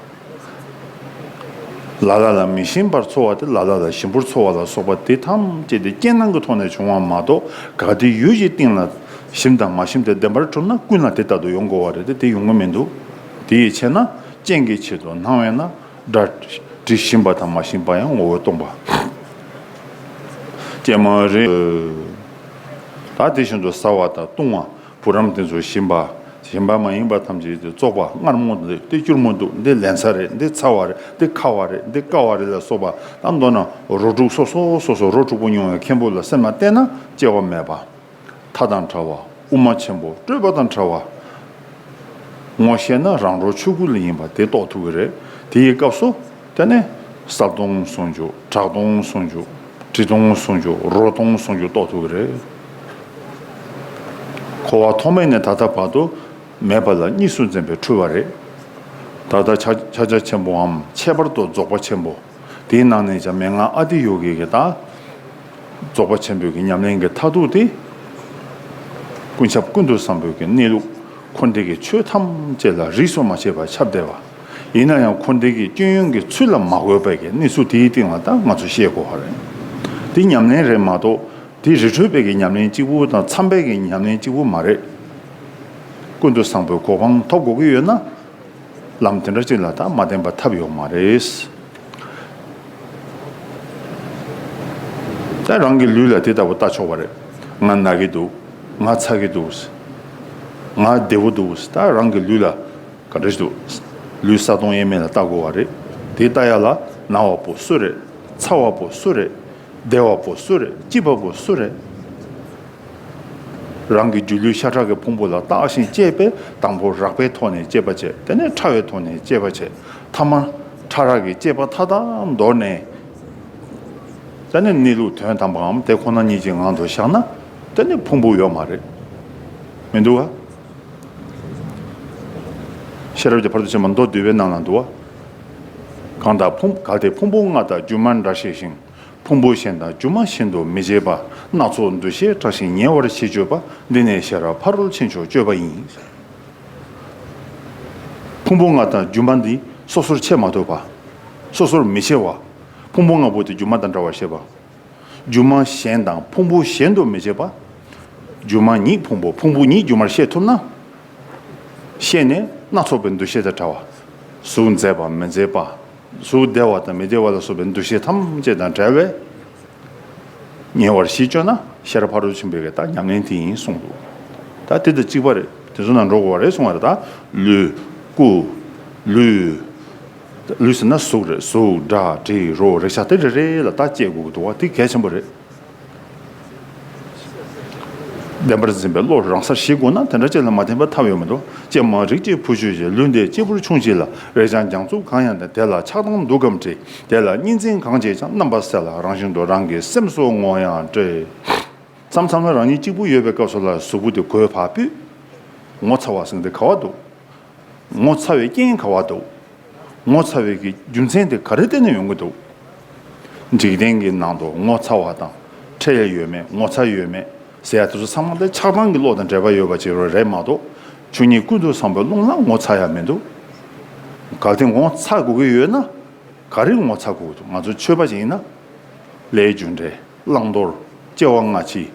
བ། ལ་ལ་ལ་མི་ཞིམ་པར་ཚོར་བ་དེ་ལ་ལ་ལ་ཞིམ་པོར་ཚོར་བ་ལ་སོགས་པ་དེ་ཐམས་ཅད་དེ་རྐྱེན་སྣང་གི་ཐོག་ནས་བྱུང་བ་མ་གཏོགས། གལ་ཏེ་ཡུལ་གྱི་སྟེང་ལ་ཞིམ་དང་མ་ཞིམ་དེ་བདེན་པར་གྲུབ་ན་ཀུན་ལ་དེ་ལྟར་དུ་ཡོང་དགོས་པ་རེད་དེ། དེ་ཡོང་གི་མི་འདུག་དེ་ཡི་ཕྱིར་ན་རྐྱེན་གྱི་ཆེད་དུ་སྣང་བས་ན། སྒྲ་དྲི་ཞིམ་པ་དང་མ་ཞིམ་པ་ཡང་ངོ་བོས་སྟོང་པ། ཀྱེ་མ་རིགས། ད་དེ་བཞིན་དུ་ཟ་བ་དང་བཏུང་བ། བུ་རམ་དེ་ཚོ་ཞིམ་པ། ཞིམ་པ་མ་ཡིན་པ་ཐམས་ཅད་དེ་བཙོག་པ། མངར་མོ་འདུག་འདི་སྐྱུར་མོ་འདུག་འདི་ལན་ཚྭ་རེད། འདི་ཚ་བ་རེད། འདི་ཁ་བ་རེད། འདི་ཀ་བ་རེད་ལ་སོགས་པ། ད་མདོར་ན་རོ་དྲུག་སོ་སོ་སོ་སོ་རོ་དྲུག་པོ་མྱོང་བའི་མཁན་པོ་ལ་སེམས་ལ་བལྟས་ན་སྐྱེ་བ་མེད་པ། མཐའ་དང་བྲལ་བ། དབུ་མ་ཆེན་པོ་སྤྲོས་པ་དང་བྲལ་བ། ངོ་ཤེས་ན་རང་གྲོལ་ཆོས་སྐུ་ལ་ཡིན་པ་དེ་རྟོགས་ཐུབ་ཀྱི་རེད། དེ་ཡི་སྐབས་སུ་དེ་ནས་གསལ་སྟོང་ཟུང་འཇུག་གྲགས་སྟོང་ཟུང་འཇུག་དྲི་སྟོང་ཟུང་འཇུག་རོ་སྟོང་ཟུང་འཇུག་རྟོགས་ཐུབ་ཀྱི་རེད། འཁོར་བ་ཐོག་མེད་ནས་ད་ལྟ་བར་དུ་མེད་པ་ལ་གཉིས་སུ་འཛིན་པའི་འཁྲུལ་བ་རེད། ད་ལྟ་ཕྱག་ཕྱག་རྒྱ་ཆེན་པོའམ་ཁྱད་པར་དུ་རྫོགས་པ་ཆེན་པོ། དེའི་ནང་ནས་ཀྱང་མན་ངག་ཨ་ཏི་ཡོ་གའི་གི་ད། རྫོགས་པ་ཆེན་པོའི་གི་ཉམས་ལེན་གྱི་མཐར་ཐུག་དེ། ཀུན་ཁྱབ་ཀུན་ཏུ་བཟང་པོའི་གི་གནས་ལུགས། འཁོར་འདས་ཀྱི་ཆོས་ཐམས་ཅད་ལ་རིས་སུ་མ་ཆད་པར་ཁྱབ་བསྡད་པ། ཡིན་ན་ཡང་འཁོར་འདས་ཀྱི་སྐྱོན་ཡོན་གྱི་ཚུལ་ལ་མ་གོས་པའི་གི་གནས་ཚུལ་དེའི་སྟེང་ལ་ད་ང་ཚོས་ཤེས་དགོས་པ་རེད། དེ་ཉམས་ལེན་རེད་མ་གཏོགས། དེ་རི་ཁྲོད་པའི་གི་ཉམས་ལེན་གཅིག་པུ་དང་མཚམས་པའི་གི་ཉམས་ལེན་གཅིག་པུ་མ་རེད། ཀུན་ཏུ་བཟང་པོའི་གོ་འཕང་ཐོབ་དགོས་ཀྱི་ཡོད་ན། ལམ་དེ་འདྲ་ཅིག་ལ་ད་མ་བརྟེན་པ་ཐབས་ཡོད་མ་རེད། ད་རང་གི་ལུས་ལ་དེ་ལྟ་བུ་ལྟ་ཆོག་པ་རེད། ང་ན་གི་འདུག་ང་ཚ་གི་འདུག་ང་བདེ་བོ་འདུག་ད་རང་གི་ལུས་ལ་ག་འདྲ་ཞིག་འདུག་ལུས་ས་སྟོང་དབྱེར་མེད་ལ་ལྟ་དགོས་པ་རེད། དེ་ལྟ་ཡ་ལ་ན་བ་པོ་སུ་རེད། ཚ་བ་པོ་སུ་རེད། བདེ་བ་པོ་སུ་རེད། སྐྱིད་པ་པོ་སུ་རེད། རང་གི་སྒྱུ་ལུས་ཤ་ཁྲག་གི་ཕུང་པོ་ལ་བརྟགས་ཤིང་དཔྱད་པས། དང་པོ་རགས་པའི་ཐོག་ནས་དཔྱད་པ་བྱས། དེ་ནས་ཕྲ་བའི་ཐོག་ནས་དཔྱད་པ་བྱས། ཐ་མ་ཕྲ་རགས་ཀྱི་དཔྱད་པ་མཐའ་དག་དོར་ནས། དེ་ནས་གནས་ལུགས་དོན་དམ་པའམ་དེ་ཁོ་ན་ཉིད་ཀྱི་ངང་དུ་བཞག་ན། དེ་ནི་ཕུང་པོ་ཡོད་མ་རེད། མི་འདུག་ག་ཤེས་རབ་ཀྱི་ཕ་རོལ་ཏུ་ཕྱིན་པ་མདོ་སྡུད་པའི་ནང་ལ་འདུག་ག་གང་དག་ཕུང་གལ་ཏེ་ཕུང་པོ་ལྔ་དང་སྒྱུ་མ་འདྲ་ཤེས་ཤིང་། ཕུང་པོ་གཞན་དང་སྒྱུ་མ་གཞན་དུ་མི་བྱེད་པ། སྣ་ཚོགས་འདུ་ཤེས་བྲལ་ཞིང་ཉེ་བར་ཞི་སྤྱོད་པ། འདི་ནི་ཤེས་རབ་ཕ་རོལ་ཕྱིན་མཆོག་སྤྱོད་པ་ཡིན། ཕུང་པོ་ལྔ་དང་སྒྱུ་མ་འདི་སོ་སོར་ཕྱེ་མ་ཐུབ་པ། སོ་སོར་མི་ཕྱེ་བ། ཕུང་པོ་ལྔ་པོ་དེ་སྒྱུ་མ་དང་འདྲ་བར་ཤེས་པ། སྒྱུ་མ་གཞན་དང་ཕུང་པོ་གཞན་དུ་མི་བྱེད་པ། སྒྱུ་མ་ཉིད་ཕུང་པོ། ཕུང་པོ་ཉིད་སྒྱུ་མར་ཤེས་ཐུབ་ན། ཤེས་ནས་སྣ་ཚོགས་པའི་འདུ་ཤེས་དང་བྲལ་བ། གཟུགས་མཛེས་པ་མི་མཛེས་པ། གཟུགས་བདེ་བ་དང་མི་བདེ་བ་ལ་སོགས་པའི་འདུ་ཤེས་ཐམས་ཅད་དང་བྲལ་བས། ཉེ་བར་ཞི་སྤྱོད་ན་ཤེས་རབ་ཕ་རོལ་ཏུ་ཕྱིན་པའི་གི་ད་ཉམས་ལེན་དེ་ཡིན་གསུངས་འདུག་ད་དེ་དང་གཅིག་པ་རེད། དེ་ཚོ་ནང་འགྲོ་དགོས་པ་རེད་གསུངས་པ་རེད། ད་ལུས། སྐུ། ལུས། ལུས་ཟེར་ན་གཟུགས་རེད། གཟུགས། སྒྲ། དྲི། རོ། རེག་བྱ་དེ་རེ་རེ་ལ་ད་དཔྱད་དགོས་ཀྱི་འདུག་བ། དེ་གལ་ཆེན་པོ་རེད། བདེན་པར་འཛིན་པའི་བློ་རང་སར་ཞིག་དགོས་ན་དེ་འདྲ་ཅིག་ལ་མ་བརྟེན་པར་ཐབས་ཡོད་མི་འདུག་ལྕེ་མ་རིག་ཅེས་བུ་ཆོས་ཀྱི། ལུས་འདི་གཅེར་བུར་ཆུང་ཅིག་ལ། རེག་བྱ་འཇམ་རྩུབ་གང་ཡང་ལྡན། དེ་ལ་ཆགས་སྡང་གདུང་གམ་བྲལ། དེ་ལ་གཉིས་འཛིན་གང་བྱེད་ཀྱང་། རྣམ་པ་གསལ་ལ་རང་བཞིན་དུ། རང་གི་སེམས་སུ་ངོ་ཡང་བཀྲལ། མཚམས་མཚམས་ལ་རང་ཉིད་གཅིག་པུ་ཡོད་པའི་སྐབས་སུ་ལ་གཟུགས་པོ་དེ་གོས་བག་ཕུད། ངོ་ཚ་བ་ཟེར་འདི་ག་བ་འདུག་ངོ་ཚ་བའི་རྐྱེན་ག་བ་འདུག་ངོ་ཚ་བའི་གི་རྒྱུ་མཚན་དེ་ག་རེ་བརྟེན་ནས་ཡོང་གི་འདུག་འཇིག་རྟེན་གྱི་ནང་དུ་ངོ་ཚ་བ་དང་། ཁྲེལ་ཡོད་མེད། ངོ་ཚ་ཡོད་མེད་ཟེར་ཡ་དེ་ཚོ་ཚང་མ་དེ་ཆགས་སྡང་གི་བློ་དང་འབྲེལ་བ་ཡོད་པ་ཅིག་རེད་མ་གཏོགས། ཆོས་ཉིད་ཀུན་ཏུ་བཟང་པོའི་ཀློང་ལ་ངོ་ཚ་ཡ་མི་འདུག་གལ་ཏེ་ངོ་ཚ་དགོས་ཀྱི་ཡོད་ན། ག་རེ་ངོ་ཚ་དགོས་ཀྱི་འདུག་ང་ཚོ་ཆོས་པ་ཞིག་ཡིན་ན། ལས་རྒྱུ་འབྲས། བླང་དོར། སྐྱེ་བ་སྔ་ཕྱི།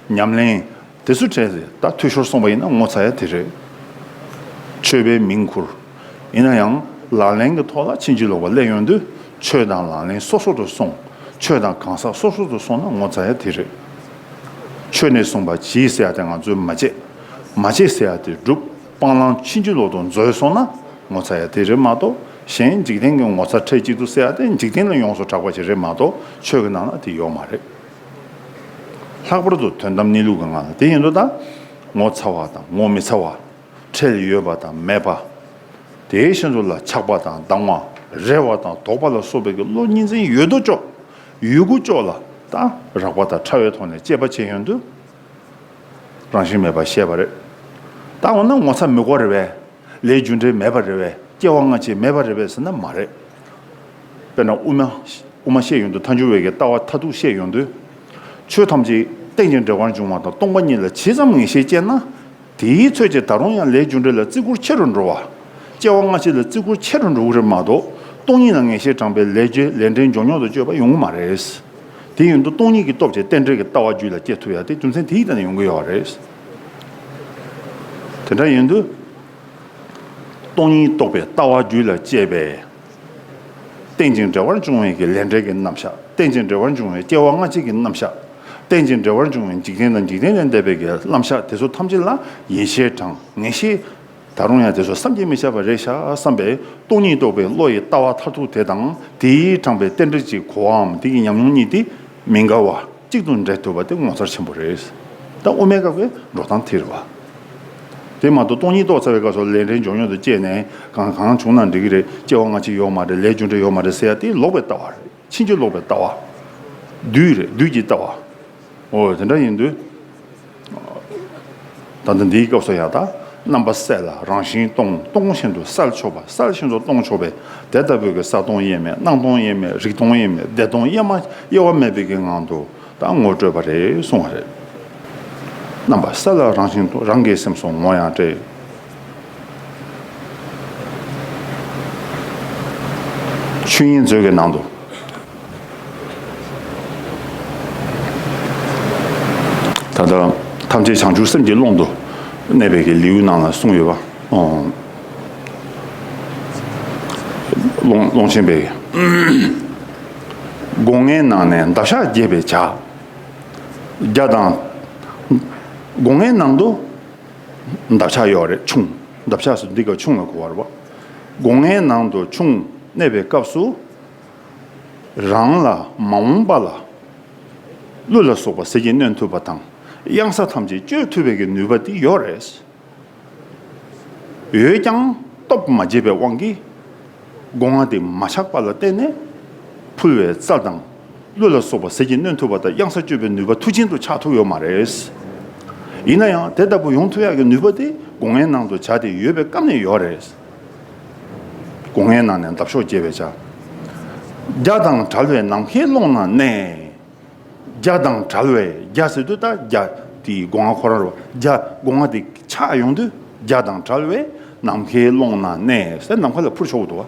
ཉམས་ལེན། དེ་ཚོ་བྲལ་ཟེར་ད་འཐུས་ཤོར་སོང་པ་ཡིན་ན་ངོ་ཚ་ཡ་དེ་རེད། ཆོས་པའི་མིང་ཁུར། ཡིན་ན་ཡང་ལག་ལེན་གྱི་ཐོག་ལ་ཕྱིན་ཅི་ལོག་པ་སླེབས་ཡོང་དུས། ཆོས་དང་ལག་ལེན་སོ་སོ་དུ་སོང་། ཆོས་དང་གང་ཟག་སོ་སོ་དུ་སོང་ན་ངོ་ཚ་ཡ་དེ་རེད། ཆོས་ནས་གསུངས་པ་གྱིས་ཟེར་ཡ་དེ་ང་ཚོས་མ་བྱེད། མ་བྱེད་ཟེར་ཡ་དེ་སྒྲུབ། སྤང་བླང་ཕྱིན་ཅི་ལོག་ཏུ་འཛུལ་སོང་ན་ངོ་ཚ་ཡ་དེ་རེད་མ་གཏོགས། གཞན་འཇིག་རྟེན་གྱི་ངོ་ཚ་ཁྲེལ་གཅིག་ཏུ་ཟེར་ཡ་དེ་འཇིག་རྟེན་ལ་ཡོངས་སུ་གྲགས་པ་ཞིག་རེད་མ་གཏོགས། ཆོས་ཀྱི་ནང་ལ་དེ་ཡོད་མ་རེད། ལྷག་པར་དུ་དོན་དམ་གནས་ལུགས་ཀྱི་ངང་ལ་དེ་ཡིན་དུས་ད། ངོ་ཚ་བ་དང་ངོ་མི་ཚ་བ། ཁྲེལ་ཡོད་པ་དང་མེད་པ། དེའི་ཤིན་ཏུ་ལ་ཆགས་པ་དང་སྡང་བ། རེ་བ་དང་དོགས་པ་ལ་སོགས་པའི་གི་བློ་གཉིས་འཛིན་ཡོད་དོ་ཅོག་ཡོད་དགུ་ཅོག་ལ་ད་རགས་པ་དང་ཕྲ་བའི་ཐོག་ནས་དཔྱད་པ་བྱེད་ཡོང་དུས། རང་བཞིན་མེད་པར་ཤེས་པ་རེད། ད་འོ་ན་ངོ་ཚ་མི་དགོས་རེད་པས། ལས་རྒྱུ་འབྲས་མེད་པ་རེད་པས། སྐྱེ་བ་སྔ་ཕྱི་མེད་པ་རེད་པས་ཟེར་ན་མ་རེད། དཔེར་ན་དབུ་མ། དབུ་མ་བཤད་ཡོང་དུས་ཐལ་འགྱུར་བའི་གི་ལྟ་བ་མཐར་ཐུག་བཤད་ཡོང་དུས། ཆོས་ཐམས་ཅད་རྟེན་ཅིང་འབྲེལ་བར་འབྱུང་བ་དང་སྟོང་པ་ཉིད་ལ་ཇི་ཙམ་ངེས་ཤེས་སྐྱེས་ན། དེའི་ཚོད་ཀྱིས་ད་རུང་ཡང་ལས་རྒྱུ་འབྲས་ལ་བརྩི་བཀུར་ཆེ་རུ་འགྲོ་བ། སྐྱེ་བ་སྔ་ཕྱི་ལ་བརྩི་བཀུར་ཆེ་རུ་འགྲོ་གི་རེད་མ་གཏོགས། སྟོང་ཉིད་ལ་ངེས་ཤེས་དྲངས་པའི་ལས་རྒྱུ་ལས་འབྲས་མགྱོགས་མྱུར་དུ་སྤྱོད་པ་ཡོང་གི་མ་རེད། དེ་ཡིན་དུས་སྟོང་ཉིད་ཀྱི་སྟོབས་ཀྱིས་རྟེན་འབྲེལ་གྱི་ལྟ་བ་རྒྱུད་ལ་སྐྱེ་ཐུབ་ཡ་དེ་རྒྱུ་མཚན་དེའི་སྟེང་ནས་ཡོང་གི་ཡོད་རེད། དེ་འདྲ་ཡིན་དུས། སྟོང་ཉིད་རྟོགས་པའི་ལྟ་བ་རྒྱུད་ལ་སྐྱེས་པས། རྟེན་ཅིང་འབྲེལ་བར་འབྱུང་བའི་གི་ལས་འབྲས་ཀྱི་རྣམ་གཞག་རྟེན་ཅིང་འབྲེལ་བར་འབྱུང་བའི་སྐྱེ་བ་སྔ་ཕྱི་གི་རྣམ་གཞག་རྟེན་ཅིང་འབྲེལ་བར་འབྱུང་བའི་འཇིག་རྟེན་དང་འཇིག་རྟེན་ལས་འདས་པའི་གི་རྣམ་གཞག་དེ་ཚོ་ཐམས་ཅད་ལ་ཡིད་ཆེས་དྲངས་ངེས་ཤེས། ད་རུང་ཡང་དེ་ཚོ་བསམ་གྱིས་མི་ཁྱབ་པ་རེད་ཤག་བསམ་པས་སྟོང་ཉིད་རྟོགས་པའི་བློ་ཡི་ལྟ་བ་མཐར་ཐུག་དེ་དང་དེའི་དྲངས་པའི་རྟེན་འབྲེལ་གྱི་གོ་བའམ་དེ་གི་ཉམས་མྱོང་གཉིས་དེ་མི་འགལ་བ་གཅིག་ཏུ་འདྲེས་ཐུབ་པ་དེ་ངོ་མཚར་ཆེན་པོ་རེད། ད་དབུ་མའི་སྐབས་ཀྱི་འགྲོ་སྟངས་དེ་རེད་བ། དེ་མ་གཏོགས་སྟོང་ཉིད་རྟོགས་ཚར་བའི་སྐབས་སུ་ལས་འབྲས་མགྱོགས་མྱུར་དུ་སྐྱེས་ནས་གང་གང་བྱུང་ན་འགྲིག་གི་རེད། སྐྱེ་བ་སྔ་ཕྱི་ཡོད་མ་རེད། ལས་རྒྱུ་འབྲས་ཡོད་མ་རེད་ཟེར་ཡ་དེ་ལོག་པའི་ལྟ་བ་རེད། ཕྱིན་ཅི་ལོག་པའི་ལྟ་བ། བདུད་རེད། བདུད་ཀྱི་ལྟ་བ། འོ་དེ་འདྲ་ཡིན་དུས། ད་ལྟ་འདིའི་སྐབས་སུ་ཡང་ད་རྣམ་པ་གསལ་ལ་རང་བཞིན་སྟོང་། སྟོང་བཞིན་དུ་གསལ་ཆོག་པ། གསལ་བཞིན་དུ་སྟོང་ཆོག་པའི་དེ་ལྟ་བུའི་གི་གསལ་སྟོང་དབྱེར་མེད། སྣང་སྟོང་དབྱེར་མེད། རིག་སྟོང་དབྱེར་མེད། བདེ་སྟོང་དབྱེར་མ་དབྱེ་བ་མེད་པའི་གི་ངང་དུ་ད་ངོ་སྤྲོད་པ་རེད་གསུང་བ་རེད། རྣམ་པ་གསལ་ལ་རང་བཞིན་སྟོང་། རང་གི་སེམས་སུ་ངོ་ཡང་བཀྲལ། ཆོས་དབྱིངས་མཛོད་ཀྱི་ནང་དུ། ད་ལྟ་ཐམས་ཅད་བྱང་ཆུབ་སེམས་ཀྱི་ཀློང་དུ་གནས་པའི་གི་ལེའུ་ནང་ལ་གསུངས་ཡོད་པ། ཨོ། ཀློང་ཀློང་ཆེན་པའི་སྒོ་ལྔའི་ནང་ནས་འདབ་ཆགས་རྒྱས་པའི་བྱ། རྒྱ་དང་། སྒོ་ལྔའི་ནང་དུ་འདབ་ཆགས་ཡོད་རེད། ཆུང་། འདབ་ཆགས་སུ་འདི་ག་ཆུང་ལ་གོ་བ་རེད་པ། སྒོ་ལྔའི་ནང་དུ་ཆུང་གནས་པའི་སྐབས་སུ། རང་ལ་མ་འོངས་པ་ལ་ཀླུ་ལ་སོགས་པ་ཟིལ་གྱིས་གནོན་ཐུབ་པ་དང་གཡང་ས་ཐམས་ཅད་གཅོད་ཐུབ་པའི་གི་ནུས་པ་དེ་ཡོད་རེད། ཡོད་ཀྱང་སྟོབས་མ་བརྗེད་པའི་དབང་གིས་སྒོ་ལྔ་དེ་མ་ཆག་པ་ལ་བརྟེན་ནས་ཕུལ་བའི་རྩལ་དང་། ཀླུ་ལ་སོགས་པ་ཟིལ་གྱིས་གནོན་ཐུབ་པ་དང་གཡང་ས་གཅོད་པའི་ནུས་པ་མཐུ་ཆེན་དུ་ཆགས་ཐུབ་ཡོད་མ་རེད། ཡིན་ན་ཡང་དེ་ལྟ་བུ་ཡོང་ཐུབ་ཡག་གི་ནུས་པ་དེ་སྒོ་ལྔའི་ནང་དུ་བྱ་དེ་ཡོད་པའི་སྐབས་ནས་ཡོད་རེད། སྒོ་ལྔའི་ནང་ནས་འདབ་གཤོག་རྒྱས་པའི་བྱ། རྒྱ་དང་བྲལ་བའི་ནམ་མཁའི་ཀློང་ན་གནས། རྒྱ་དང་བྲལ་བའི། རྒྱ་ཟེར་དུས་ད་རྒྱ་དེའི་སྒོ་ལྔ་ཁོ་རང་རེད་པ། རྒྱ་སྒོ་ལྔ་དེ་ཆགས་ཡོང་དུས་རྒྱ་དང་བྲལ་བའི་ནམ་མཁའི་ཀློང་ན་གནས་ཟེར་ནམ་མཁའ་ལ་འཕུར་ཆོག་གི་འདུག་པ།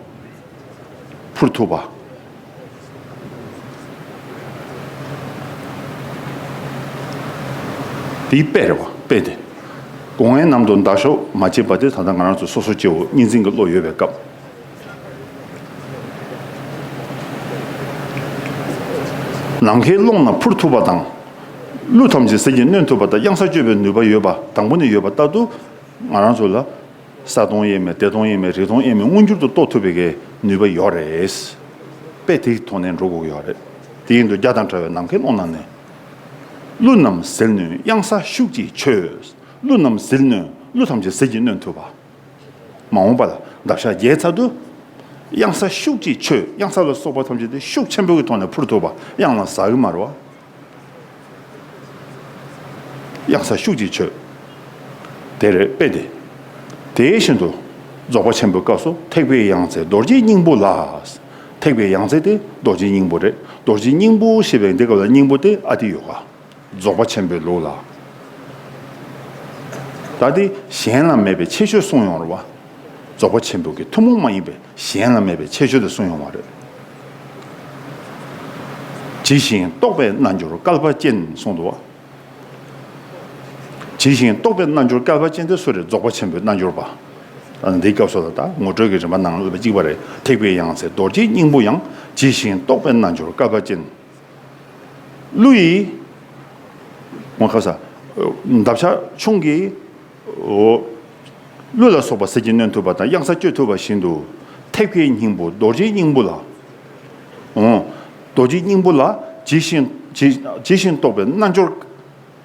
འཕུར་ཐུབ་པ། དེའི་དཔེ་རེད་པ། དཔེ་དེ། སྒོ་ལྔའི་ནང་དུ་འདབ་གཤོག་མ་བྱེད་པ་དེ་ད་ལྟ་ང་རང་ཚོ་སོ་སོ་སྐྱེ་བོ་གཉིས་འཛིན་གྱི་བློ་ཡོད་པའི་སྐབས། ནམ་མཁའི་ཀློང་ན་འཕུར་ཐུབ་པ་དང་། ཀླུ་ཐམས་ཅད་ཟིལ་གྱིས་གནོན་ཐུབ་པ་དང་གཡང་ས་གཅོད་པའི་ནུས་པ་ཡོད་པ་དང་པོ་ནས་ཡོད་པ་ལྟར་དུ། ང་རང་ཚོ་ལ་ས་སྟོང་དབྱེར་མེད། སྡེ་སྟོང་དབྱེར་མེད། རིགས་སྟོང་དབྱེར་མེད། མངོན་གྱུར་དུ་རྟོགས་ཐུབ་པའི་གི་ནུས་པ་ཡོད་རེད། དཔེ་དེའི་ཐོག་ནས་འགྲོ་དགོས་ཀྱི་ཡོད་རེད། དེ་ཡིན་དུས་རྒྱ་དང་བྲལ་བའི་ནམ་མཁའི་ཀློང་ན་གནས། ཀླུ་རྣམས་ཟིལ་གནོན་གཡང་ས་ཤུགས་ཀྱིས་ཆོད། ཀླུ་རྣམས་ཟིལ་གནོན། ཀླུ་ཐམས་ཅད་ཟིལ་གྱིས་གནོན་ཐུབ་པ། མ་འོངས་པ་ལ་འདབ་ཆགས་རྒྱས་ཚར་དུས། གཡང་ས་ཤུགས་ཀྱིས་ཆོད། གཡང་ས་ལ་སོགས་པ་ཐམས་ཅད་དེ་ཤུགས་ཆེན་པོའི་གི་ཐོག་ནས་འཕུར་ཐུབ་པ། གཡང་ལ་ཟག་གི་མ་རེད་པ། གཡང་ས་ཤུགས་ཀྱིས་ཆོད། དེ་རེད་དཔེ་དེ། དེ་བཞིན་དུ་རྫོགས་པ་ཆེན་པོའི་སྐབས་སུ་ཐེག་པའི་ཡང་རྩེ་རྡོ་རྗེའི་སྙིང་པོ་ལ། ཐེག་པའི་ཡང་རྩེ་དེ་རྡོ་རྗེའི་སྙིང་པོ་རེད། རྡོ་རྗེའི་སྙིང་པོ་ཞེས་པའི་འདི་སྐབས་ལ་སྙིང་པོ་དེ་ཨ་ཏི་ཡོ་ག་རྫོགས་པ་ཆེན་པོའི་ལུགས་ལ། ད་དེ་གཞན་ལ་མེད་པའི་ཁྱད་ཆོས་གསུངས་ཡོང་རེད་པ། རྫོགས་པ་ཆེན་པོ་གི་ཐུན་མོང་མ་ཡིན་པའི་གཞན་ལ་མེད་པའི་ཁྱད་ཆོས་དེ་གསུངས་ཡོང་བ་རེད། ཇི་བཞིན་རྟོག་པའི་རྣལ་འབྱོར་བསྐལ་པ་ཅན་གསུངས་འདུག་པ། ཇི་བཞིན་རྟོག་པའི་རྣལ་འབྱོར་བསྐལ་པ་ཅན་དེ་སུ་རེད། རྫོགས་པ་ཆེན་པོའི་རྣལ་འབྱོར་པ། འདིའི་སྐབས་སུ་ལ་ད་ངོ་སྤྲོད་ཀྱི་རིམ་པ་ནང་ལ་གཅིག་པ་རེད། ཐེག་པའི་ཡང་རྩེ་རྡོ་རྗེའི་སྙིང་པོ་ཡང་། ཇི་བཞིན་རྟོག་པའི་རྣལ་འབྱོར་བསྐལ་པ་ཅན། ཀླུ་ཡི། ངོ་ཁ་ས། འདབ་ཆགས་ཆུང་གིས། འོ། ཀླུ་ལ་སོགས་པ་ཟིལ་གྱིས་གནོན་ཐུབ་པ་དང་གཡང་ས་གཅོད་ཐུབ་པ་བཞིན་དུ། ཐེག་པའི་སྙིང་པོ་རྡོ་རྗེའི་སྙིང་པོ་ལ། འོ། རྡོ་རྗེའི་སྙིང་པོ་ལ་ཇི་བཞིན་ཇི་ཇི་བཞིན་རྟོག་པའི་རྣལ་འབྱོར།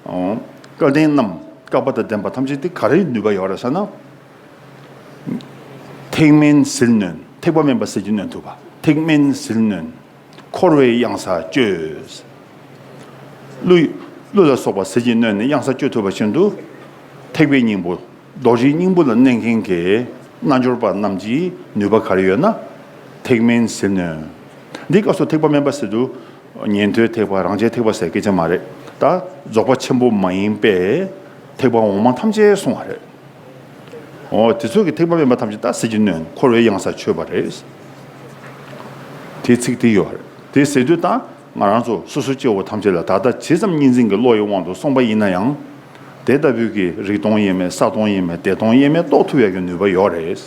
འོ། སྐལ་ལྡན་རྣམས་བསྐལ་པ་དང་ལྡན་པ་ཐམས་ཅད་དེ་ག་རེའི་ནུས་པ་ཡོད་རེད་ཟེར་ན། ཐེག་དམན་ཟིལ་གནོན། ཐེག་པ་དམན་པ་ཟིལ་གྱིས་གནོན་ཐུབ་པ། ཐེག་དམན་ཟིལ་གནོན། འཁོར་བའི་གཡང་ས་གཅོད། ཀླུ་ཀླུ་ལ་སོགས་པ་ཟིལ་གྱིས་གནོན་ནས་གཡང་ས་གཅོད་ཐུབ་པ་བཞིན་དུ། ཐེག་པའི་སྙིང་པོ། རྡོ་རྗེའི་སྙིང་པོ་ལ་གནས་མཁན་གྱི་རྣལ་འབྱོར་པ་རྣམས་ཀྱི་ནུས་པ་ག་རེ་ཡོད་ན། ཐེག་དམན་ཟིལ་གནོན། འདིའི་སྐབས་སུ་ཐེག་པ་དམན་པ་ཟེར་དུས། ཉན་ཐོས་ཐེག་པ། རང་རྒྱལ་ཐེག་པ་ཟེར་སྐད་ཆ་མ་རེད། ད་རྫོགས་པ་ཆེན་པོ་མ་ཡིན་པའི་ཐེག་པ་འོག་མ་ཐམས་ཅད་གསུང་བ་རེད། འོ། དེ་ཚོ་གི་ཐེག་པ་དམན་པ་ཐམས་ཅད་ད་ཟིལ་གྱིས་གནོན། འཁོར་བའི་གཡང་ས་ཆོད་པ་རེད། དེའི་ཚིག་དེ་ཡོད་རེད། དེ་ཟེར་དུས་ད་ང་རང་ཚོ་སོ་སོ་སྐྱེ་བོ་ཐམས་ཅད་ལ་ད་ལྟ་ཇི་ཙམ་གཉིས་འཛིན་གྱི་བློ་ཡི་དབང་དུ་སོང་པ་ཡིན་ན་ཡང་། དེ་ལྟ་བུའི་གི་རིགས་སྟོང་དབྱེར་མེད། ས་སྟོང་དབྱེར་མེད། སྡེ་སྟོང་དབྱེར་མེད་རྟོགས་ཐུབ་ཡག་གི་ནུས་པ་ཡོད་རེད།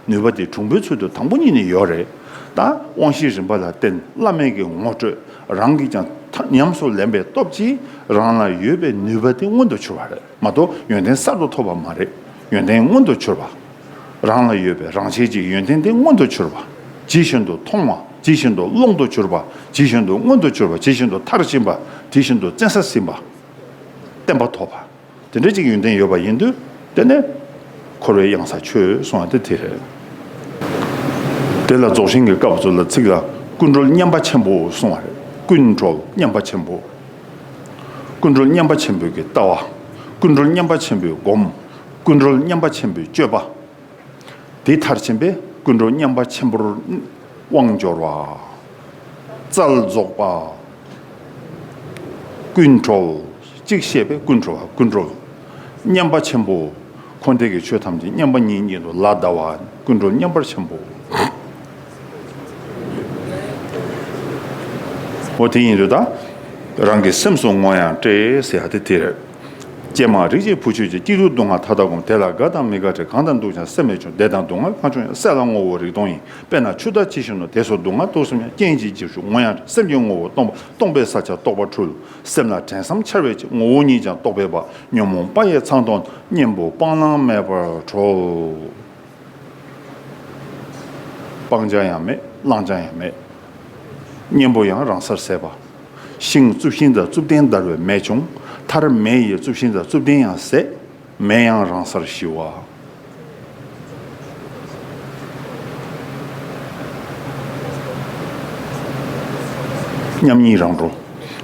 ནུས་པ་དེ་གྲུང་པོའི་ཚུལ་དུ་དང་པོ་ཉིད་ནས་ཡོད་རེད། ད་དབང་ཤེས་རིམ་པ་ལ་བརྟེན། བླ་མེད་ཀྱི་ངོ་སྤྲོད། རང་གིས་ཀྱང་ཐ་ཉམས་སུ་ལེན་པའི་སྟོབས་ཀྱིས་རང་ལ་ཡོད་པའི་ནུས་པ་དེ་མངོན་དུ་གྱུར་པ་རེད། མ་གཏོགས་ཡོན་ཏན་གསར་དུ་ཐོབ་པ་མ་རེད། ཡོན་ཏན་མངོན་དུ་གྱུར་པ། རང་ལ་ཡོད་པའི་རང་ཆས་ཀྱི་ཡོན་ཏན་དེ་མངོན་དུ་གྱུར་པ། ཇི་བཞིན་དུ་མཐོང་བ། ཇི་བཞིན་དུ་ཀློང་དུ་གྱུར་པ། ཇི་བཞིན་དུ་མངོན་དུ་གྱུར་པ། ཇི་བཞིན་དུ་མཐར་ཕྱིན་པ། དེ་བཞིན་དུ་བཙན་ས་ཟིན་པ། བརྟན་པ་ཐོབ་པ། དེ་འདྲ་ཅིག་ཡོན་ཏན་ཡོད་པ་ཡིན་དུས། དེ་ནས་འཁོར་བའི་གཡང་ས་ཆོད་གསུང་བ་དེ་དེ་རེད། དེ་ལ་རྫོགས་ཆེན་གྱི་སྐབས་སུ་ལ་ཚིག་ལ་ཀུན་གྲོལ་མཉམ་པ་ཆེན་པོ་གསུང་བ་རེད། ཀུན་གྲོལ་མཉམ་པ་ཆེན་པོ། ཀུན་གྲོལ་མཉམ་པ་ཆེན་པོའི་གི་ལྟ་བ། ཀུན་གྲོལ་མཉམ་པ་ཆེན་པོའི་སྒོམ། ཀུན་གྲོལ་མཉམ་པ་ཆེན་པོའི་སྤྱོད་པ། དེ་མཐར་ཕྱིན་པས་ཀུན་གྲོལ་མཉམ་པ་ཆེན་པོར་དབང་འབྱོར་བ། རྩལ་རྫོགས་པ། ཀུན་གྲོལ། གཅིག་བཤད་པས་ཀུན་གྲོལ་བ། ཀུན་གྲོལ་མཉམ་པ་ཆེན་པོ། འཁོར་འདས་ཀྱི་ཆོས་ཐམས་ཅད་མཉམ་པ་ཉིད་ཉིད་དུ་ལ་བཟླ་བ། ཀུན་གྲོལ་མཉམ་པར་ཆེན་པོ། འོ་དེ་ཡིན་དུས་ད། རང་གི་སེམས་སུ་ངོ་ཡང་བཀྲལ་ཟེར་ཡ་དེ་དེ་རེད། ཀྱེ་མ་རིགས་ཀྱི་བུ་ཁྱོད་ཀྱིས། སྐྱིད་སྡུག་སྡུག་བསྔལ་མཐའ་དག་བསྒོམ། དེ་ལ་དགའ་དང་མི་དགའ་བྲལ། གང་དང་འདུག་ཀྱང་སེམས་མེད་ཀྱང་། བདེ་དང་སྡུག་བསྔལ་གང་བྱུང་ཡང་། སྲེད་ལ་ངོ་བོ་རིག་སྟོང་ཡིན། དཔེར་ན་ཆུ་ཟླ་ཇི་བཞིན་ནོ། དེ་སོགས་སྡུག་བསྔལ་དུག་གསུམ་ཡང་། རྐྱེན་གྱིས་འཇིབ་ཞུགས་ངོ་ཡང་བྲལ། སེམས་ཀྱི་ངོ་བོ་སྟོང་པ། སྟོང་པའི་ས་ཆ་རྟོགས་པར་འཁྲུལ། སེམས་ལ་དྲན་བསམ་འཆར་བས་བཅིངས། ངོ་བོ་ཉིད་ཀྱང་རྟོགས་པས་སྦ། ཉོན་མོངས་པ་ཡིས་མཚང་སྟོང་། གཉེན་པོ་སྤང་བླང་མེད་པར་གྲོལ། སྤང་བྱ་ཡང་མེད། བླང་བྱ་ཡང་མེད། གཉེན་པོ་ཡང་རང་སར་ཟད་པ། ཤིང་རྩུབ་ཤིང་དང་རྩུབ་ལྡན་བརྡར་བའི་མེ་བྱུང་། མཐར་མེ་ཡིས་རྩུབ་ཤིང་དང་རྩུབ་ལྡན་ཡང་ཟད། མེ་ཡང་རང་སར་ཞི་བ། མཉམ་ཉིད་རང་གྲོལ།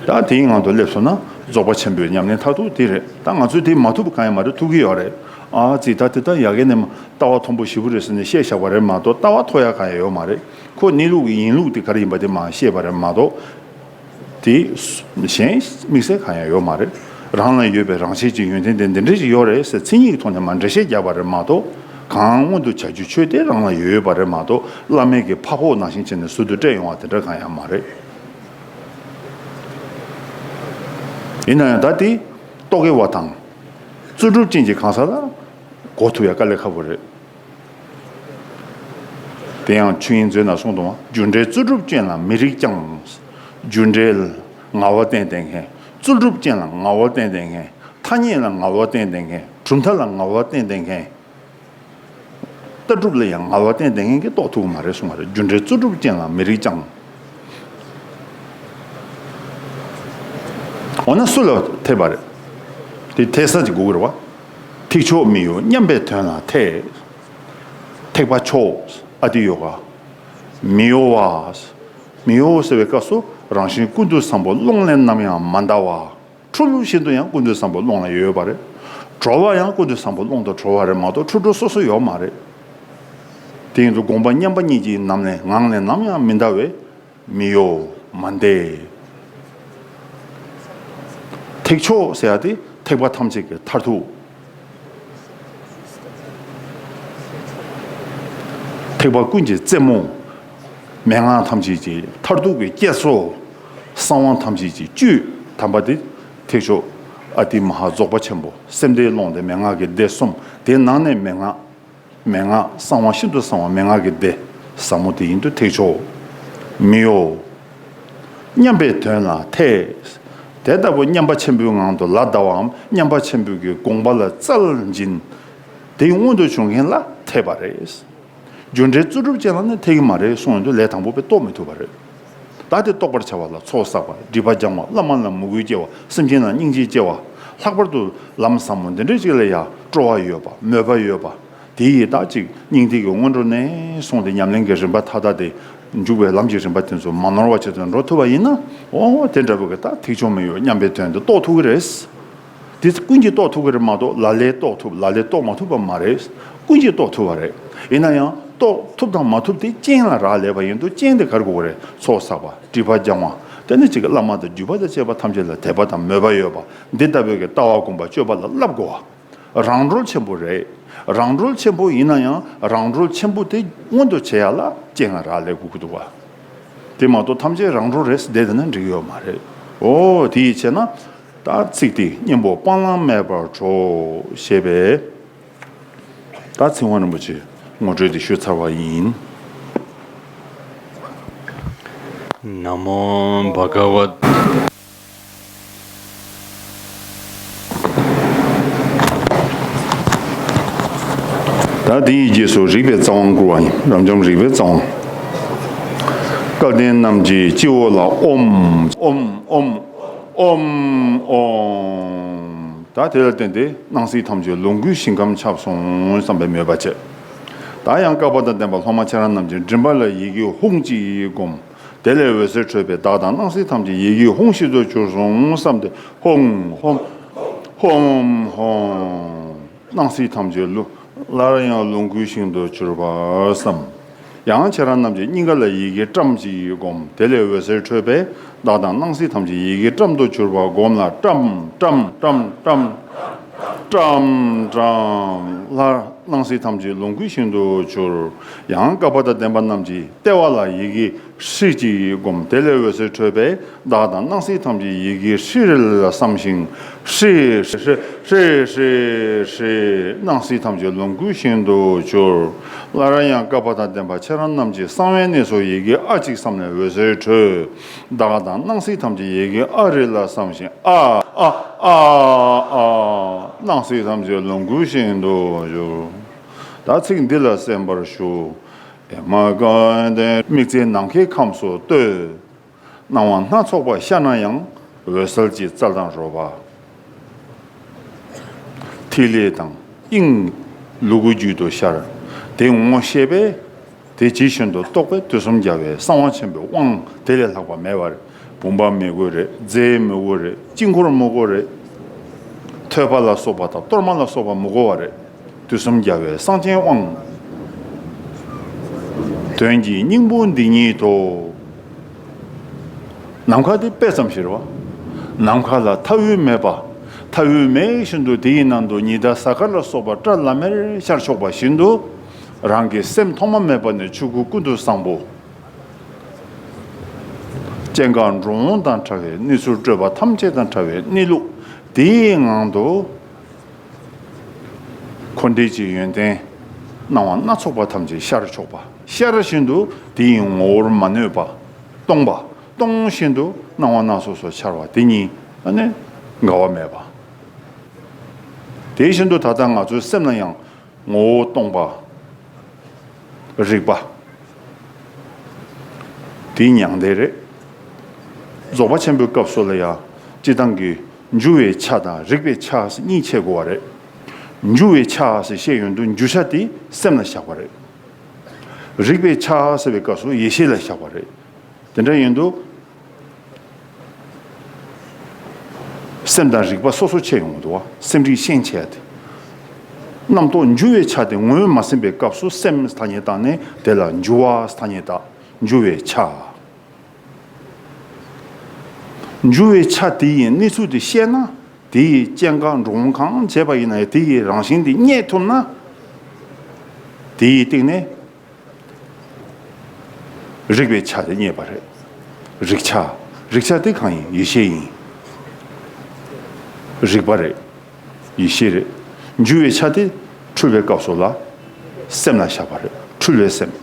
ད་དེའི་ངང་དུ་སླེབས་སོང་ན་རྫོགས་པ་ཆེན་པོའི་ཉམས་ལེན་མཐར་ཐུག་དེ་རེད། ད་ང་ཚོས་དེ་མ་ཐུབ་པ་གང་ཡང་མ་རེད། ཐུབ་ཀྱི་ཡོད་རེད། ཨ་ཙི། ད་དེ་ད་ཡ་གི་ནས་མ་ལྟ་བ་མཐོན་པོ་ཞེ་པོ་རེད་ཟེར་ནས་བཤད་བཞག་པ་རེད་མ་གཏོགས། ལྟ་བ་མཐོ་ཡ་གང་ཡང་ཡོད་མ་རེད། ཁོ་གནས་ལུགས་ཡིན་ལུགས་དེ་ག་རེ་ཡིན་པ་དེ་མ་བཤད་པ་རེད་མ་གཏོགས། དེ་གཞན་དམིགས་བསལ་གང་ཡང་ཡོད་མ་རེད། རང་ལ་ཡོད་པའི་རང་ཆས་ཀྱི་ཡོན་ཏན་དེ་འདི་འདྲ་ཞིག་ཡོད་རེད་ཟེར་མཚན་ཉིད་ཀྱི་ཐོག་ནས་མ་འགྲེལ་བཤད་རྒྱག་པ་རེད་མ་གཏོགས། གང་མངོན་དུ་བྱ་རྒྱུ་ཆོས་དེ་རང་ལ་ཡོད་ཡོད་པ་རེད་མ་གཏོགས། བླ་མའི་གི་ཕ་ཕོག་ནང་བཞིན་བྱས་ནས་ཟུར་དུ་སྤྲད་ཡོང་བ་དེ་འདྲ་གང་ཡང་མ་རེད། ཡིན་ན་ཡང་ད་དེ་རྟོག་གེ་བ་དང་རྩོལ་སྒྲུབ་ཅན་གྱི་གང་ཟག་ལ་གོ་ཐུབ་ཡ་དཀའ་ལས་ཁག་པོ་རེད། དེ་ཡང་ཆོས་དབྱིངས་མཛོད་ན་གསུངས་འདུག་བ། རྒྱུ་འབྲས་རྩོལ་སྒྲུབ་ཅན་ལ་མི་རིགས་ཀྱང་། རྒྱུ་འབྲས་ངལ་བ་བརྟེན་ཏེ་མཁན། རྩོལ་སྒྲུབ་ཅན་ལ་ངལ་བ་བརྟེན་ཏེ་མཁན། ཐ་སྙད་ལ་ངལ་བ་བརྟེན་ཏེ་མཁན། གྲུབ་མཐའ་ལ་ངལ་བ་བརྟེན་ཏེ་མཁན། ལྟ་གྲུབ་ལ་ཡང་ངལ་བ་བརྟེན་ཏེ་མཁན་གྱིས་རྟོགས་ཐུབ་ཀྱི་མ་རེད་གསུངས་པ་རེད། རྒྱུ་འབྲས་རྩོལ་སྒྲུབ་ཅན་ལ་མི་རིགས་ཀྱང་། འོ་ན་སུ་ལ་འཐད་པ་རེད། དེ་འཐད་ས་ཅིག་དགོས་ཀྱི་རེད་བ། ཐེག་མཆོག་མི་གཡོ་མཉམ་པའི་དོན་ལ་འཐད། ཐེག་པ་མཆོག་ཨ་ཏི་ཡོ་ག། མི་གཡོ་བ། མི་གཡོ་ཟེར་བའི་སྐབས་སུ་རང་བཞིན་ཀུན་ཏུ་བཟང་པོ་ཀློང་ལས་ནམ་ཡང་མ་འདའ་བ། འཁྲུལ་བཞིན་དུ་ཡང་ཀུན་ཏུ་བཟང་པོ་ཀློང་ལ་ཡོད་པ་རེད། གྲོལ་བ་ཡང་ཀུན་ཏུ་བཟང་པོ་ཀློང་དུ་གྲོལ་བ་རེད་མ་གཏོགས་འཁྲུལ་འཁྲུལ་སོ་སོ་ཡོད་མ་རེད། དེ་ཡིན་དུས་དགོངས་པ་མཉམ་པ་ཉིད་ཀྱི་ནང་ནས་ངང་ནས་ནམ་ཡང་མི་འདའ་བས། མི་གཡོ་མ་འདས། ཐེག་མཆོག་ཟེར་ཡ་དེ་ཐེག་པ་ཐམས་ཅད་ཀྱི་མཐར་ཐུག། ཐེག་པ་ཀུན་གྱི་རྩེ་མོ། མན་ངག་ཐམས་ཅད་ཀྱི་མཐར་ཐུག་གི་བསྐྱེད་རྫོགས། གསང་བ་ཐམས་ཅད་ཀྱི་བཅུད་དམ་པ་དེ་ཐེག་མཆོག་ཨ་ཏི་མ་ཧཱ་རྫོགས་པ་ཆེན་པོ། སེམས་སྡེའི་ཀློང་དེ་མན་ངག་གི་སྡེ་གསུམ། དེའི་ནང་ནས་མན་ངག་མན་ངག་གསང་བ་ཤིན་ཏུ་གསང་བ་མན་ངག་གི་སྡེ་ཟབ་མོ་དེ་ཡིན་དུས་ཐེག་མཆོག་མི་གཡོ། མཉམ་པའི་དོན་ལ་འཐད། དེ་ལྟ་བུ་མཉམ་པ་ཆེན་པོའི་ངང་དུ་ལ་བཟླ་བའམ་མཉམ་པ་ཆེན་པོའི་གི་དགོངས་པ་ལ་རྩལ་འབྱིན། དེ་མངོན་དུ་བྱུང་མཁན་ལ་འཐད་པ་རེད། རྒྱུ་འབྲས་རྩོལ་སྒྲུབ་ཅན་ལ་ནི་འཐད་ཀྱི་མ་རེད་གསུངས་ཡོང་དུས་ལས་དང་པོ་པས་རྟོགས་མི་ཐུབ་པ་རེད། ད་དེ་རྟོགས་པར་བྱ་བ་ལ་ཚོགས་བསགས་པ། སྒྲིབ་པ་སྦྱང་བ། བླ་མ་ལ་མོས་གུས་སྐྱེ་བ། སེམས་ཅན་ལ་སྙིང་རྗེ་སྐྱེ་བ། ལྷག་པར་དུ་ལམ་ཟབ་མོ་འདི་འདྲའི་ཅིག་ལ་ཡང་སྤྲོ་བ་ཡོད་པ། མོས་པ་ཡོད་པ། དེ་ཡིས་ད་ཅིག་སྙིང་ཐིག་གི་སྔོན་འགྲོ་ནས་བཟུང་སྟེ་ཉམས་ལེན་གྱི་རིམ་པ་མཐའ་དག་དེ། འཇུག་པའི་ལམ་གྱི་རིམ་པ་དེ་ཚོ་མ་ནོར་བ་ཆེད་དུ་འགྲོ་ཐུབ་པ་ཡིན་ན། འོ་དེ་འདྲ་བོ་གི་ད་ཐེག་མཆོག་མི་གཡོ་མཉམ་པའི་དོན་དུ་རྟོགས་ཐུབ་ཀྱི་རེད། དེ་ཀུན་གྱིས་རྟོགས་ཐུབ་ཀྱི་རེད་མ་གཏོགས་ལ་ལས་རྟོགས་ཐུབ་ལ་ལས་རྟོགས་མ་ཐུབ་པ་མ་རེད། ཀུན་གྱིས་རྟོགས་ཐུབ་པ་རེད། ཡིན་ན་ཡང་རྟོགས་ཐུབ་དང་མ་ཐུབ་དེ་རྐྱེན་ལ་རག་ལས་པ་ཡིན་དུས་རྐྱེན་དེ་ག་རེ་དགོས་ཀྱི་རེད། ཚོགས་བསགས་པ། སྒྲིབ་པ་སྦྱང་བ། དེ་ནས་ཅིག་བླ་མ་དང་བརྒྱུད་པ་དང་བཅས་པ་ཐམས་ཅད་ལ་དད་པ་དང་མོས་པ་ཡོད་པ། འདི་ལྟ་བུའི་གི་ལྟ་བ་སྒོམ་པ་སྤྱོད་པ་ལ་བསླབ་དགོས་པ། རང་གྲོལ་ཆེན་པོ་རེད། རང་གྲོལ་ཆེན་པོ་ཡིན་ན་ཡང་རང་གྲོལ་ཆེན་པོ་དེ་མངོན་དུ་བྱེད་ཡ་ལ་རྐྱེན་ལ་རག་ལས་དགོས་ཀྱི་འདུག་བ། དེ་མ་གཏོགས་ཐམས་ཅད་རང་གྲོལ་རེད་ཟེར་བསྡད་བསྡད་ན་འགྲིག་གི་ཡོད་མ་རེད། འོ་དེ་ཡིས་བྱས་ན། ད་ཚིག་དེ་གཉེན་པོ་སྤང་བླང་མེད་པར་གྲོལ་ཞེས་པས། ད་ཚིག་དབང་རིན་པོ་ཆེ་ངོ་སྤྲོད་དེ་ཞུས་ཚར་བ་ཡིན། ན་མོ་བྷ་ག་ཝ། ད་འདི་ཡི་རྗེས་སུ་རིག་པའི་རྩ་དབང་བསྐུར་བ་ཡིན། རབ་འབྱམས་རིག་པའི་རྩ་དབང་། སྐལ་ལྡན་རྣམས་ཀྱི་སྤྱི་བོ་ལ་ཨོམ་ཨོམ་ཨོམ་ཨོམ་ཨོམ། ད་དེ་ལ་བརྟེན་ཏེ་སྣང་སྲིད་ཐམས་ཅད་ལོངས་སྐུའི་ཞིང་ཁམས་ཁྱབ་སོང་བསམ་པའི་མོས་པ་བྱེད། ད་ཡང་བསྐལ་པ་དང་ལྡན་པ་སློབ་མ་ཁྱེད་རང་རྣམས་ཀྱི་མགྲིན་པ་ལ་ཡི་གེ་ཧཱུྃ་ཅིག་བསྒོམ། དེ་ལས་འོད་ཟེར་འཕྲོས་པས་བདག་དང་སྣང་སྲིད་ཐམས་ཅད་ཡི་གེ་ཧཱུྃ་ཤིན་ཏུ་གྱུར་སོང་བསམ་སྟེ་ཧཱུྃ་ཧཱུྃ་ཧཱུྃ་ཧཱུྃ། སྣང་སྲིད་ཐམས་ཅད་ལུ་སླར་ཡང་ལོངས་སྐུའི་ཞིང་དུ་གྱུར་པར་བསམ། ཡང་ཁྱེད་རང་རྣམས་ཀྱི་སྙིང་ག་ལ་ཡི་གེ་ཀྲམ་ཅིག་བསྒོམ། དེ་ལས་འོད་ཟེར་འཕྲོས་པས་བདག་དང་སྣང་སྲིད་ཐམས་ཅད་ཡི་གེ་ཀྲམ་དུ་གྱུར་པར་བསྒོམ་ལ་ཀྲམ་ཀྲམ་ཀྲམ་ཀྲམ། ཀྲམ་ཀྲམ། སླར་སྣང་སྲིད་ཐམས་ཅད་ལོངས་སྐུའི་ཞིང་དུ་གྱུར། ཡང་བསྐལ་པ་དང་ལྡན་པ་རྣམས་ཀྱི་ལྟེ་བ་ལ་ཡི་གེ་ ཧྲཱིཿ་ཅེས་བསྒོམ། དེ་ལས་འོད་ཟེར་འཕྲོས་པས་བདག་དང་སྣང་སྲིད་ཐམས་ཅད་ཡི་གེ་ཧྲཱིཿར་ལ་བསམ་ཞིང་། ཧྲཱིཿཧྲཱིཿཧྲཱིཿཧྲཱིཿ་སྣང་སྲིད་ཐམས་ཅད་ལོངས་སྐུ་བཞིན་དུ་གྱུར། སླར་ཡང་བསྐལ་པ་དང་ལྡན་པ་ཁྱེད་རང་རྣམས་ཀྱི་གསང་བའི་གནས་སུ་ཡི་གེ་ཨ་གཅིག་བསམ་ལས་འོད་ཟེར་འཕྲོས། བདག་དང་སྣང་སྲིད་ཐམས་ཅད་ཡི་གེ་ཨ་རཱིཿལ་བསམ་ཞིང་། ཨ་ཨ་ཨ་ཨ་སྣང་སྲིད་ཐམས་ཅད་ལོངས་སྐུ་བཞིན་དུ་གྱུར། ད་ཚིག་འདི་ལ་གསན་པར་ཞུ། ཨེ་མ་ཀ་ཏེ་དམིགས་བརྩེ་ནམ་མཁའི་ཁམས་སུ་ལྟོས། སྣང་བ་སྣ་ཚོགས་པ་ཤར་ན་ཡང་། འོད་གསལ་གྱི་རྩལ་དང་རོལ་པ། ཐིག་ལེ་དང་དབྱིངས་ལུ་གུ་རྒྱུད་དུ་ཤར། དེ་ངོ་ཤེས་པས། དེ་ཇི་བཞིན་དུ་རྟོགས་པས་དུས་གསུམ་རྒྱལ་བའི་གསང་བ་ཆེན་པོའི་དབང་དེ་ལས་ལྷག་པ་མེད་པ་རེད། བུམ་པ་མི་དགོས་རེད། རྫས་མི་དགོས་རེད། དཀྱིལ་འཁོར་མི་དགོས་རེད། ཐོད་པ་ལ་སོགས་པ་དང་གཏོར་མ་ལ་སོགས་པ་མི་དགོས་པ་རེད། དུས་གསུམ་རྒྱལ་བའི་གསང་ཆེན་དབང་། དོན་གྱི་སྙིང་པོ་འདི་ཉིད་དོ། ནམ་མཁའ་དེ་དཔེ་ཙམ་ཞིག་རེད་བ། ནམ་མཁའ་ལ་མཐའ་དབུས་མེད་པ། མཐའ་དབུས་མེད་བཞིན་དུ་དེ་ཡི་ནང་དུ་ཉི་ཟླ་གཟའ་སྐར་ལ་སོགས་པ་བཀྲ་ལམ་མེར་ཤར་ཆོག་པ་བཞིན་དུ། རང་གི་སེམས་ཐོག་མ་མེད་པ་ནས་ཆོས་སྐུ་ཀུན་ཏུ་བཟང་པོ། སྐྱེ་འགག་འགྲོ་འོང་དང་བྲལ་བའི་གནས་ཚུལ་སྤྲོས་པ་ཐམས་ཅད་དང་བྲལ་བའི་གནས་ལུགས་དེའི་ངང་དུ། འཁོར་འདས་ཀྱི་ཡོན་ཏན་སྣང་བ་སྣ་ཚོགས་པ་ཐམས་ཅད་ཤར་ཆོག་པ། ཤར་བཞིན་དུ་དེ་ཡི་ངོ་བོར་མ་གནོད་པ། སྟོང་པ། སྟོང་བཞིན་དུ་སྣང་བ་སྣ་ཚོགས་སུ་འཆར་བ་དེ་ཉིད་ཨ་ནི་འགལ་བ་མེད་པ། དེ་བཞིན་དུ་ད་ལྟ་ང་ཚོའི་སེམས་ལ་ཡང་ངོ་བོ་སྟོང་པ། རིག་པ། དེ་མྱང་འདས་རེད། རྫོགས་པ་ཆེན་པོའི་སྐབས་སུ་ལ་ཡང་སྤྱིར་བཏང་གི་འགྱུ་བའི་ཆ་དང་རིག་པའི་ཆ་ཟེར་གཉིས་ཕྱེ་དགོས་པ་རེད། འགྱུ་བའི་ཆ་ཟེར་བཤད་ཡོང་དུས་འགྱུ་བྱ་དེ་སེམས་ལ་བཞག་པ་རེད། རིག་པའི་ཆ་ཟེར་བའི་སྐབས་སུ་ཡེ་ཤེས་ལ་བཞག་པ་རེད། དེ་འདྲ་ཡིན་དུས། སེམས་དང་རིག་པ་སོ་སོ་ཕྱེ་ཡོང་གི་འདུག་བ། སེམས་རིག་ཤན་ཕྱེ་ཡ་དེ། རྣམ་རྟོག་འགྱུ་བའི་ཆ་དེ་ངོས་མ་ཟིན་པའི་སྐབས་སུ་སེམས་ཐ་སྙད་བཏགས་ནས་དེ་ལ་འགྱུ་བ་ཐ་སྙད་བཏགས། འགྱུ་བའི་ཆ། འགྱུ་བའི་ཆ་དེ་ཡི་གནས་ཚུལ་དེ་ཤེས་ན། དེ་ཡི་སྐྱེ་འགག་འགྲོ་འོང་གང་བྱས་པ་ཡིན་ན་ཡང་དེ་ཡི་རང་བཞིན་དེ་རྙེད་ཐུབ་ན། དེ་ཡི་སྟེང་ནས། རིག་པའི་ཆ་དེ་རྙེད་པ་རེད། རིག་ཆ། རིག་ཆ་དེ་གང་ཡིན། ཡེ་ཤེས་ཡིན། རིག་པ་རེད། ཡེ་ཤེས་རེད། འགྱུ་བའི་ཆ་དེ་འཁྲུལ་བའི་སྐབས་སུ་ལ་སེམས་ལ་བཞག་པ་རེད། འཁྲུལ་བའི་སེམས།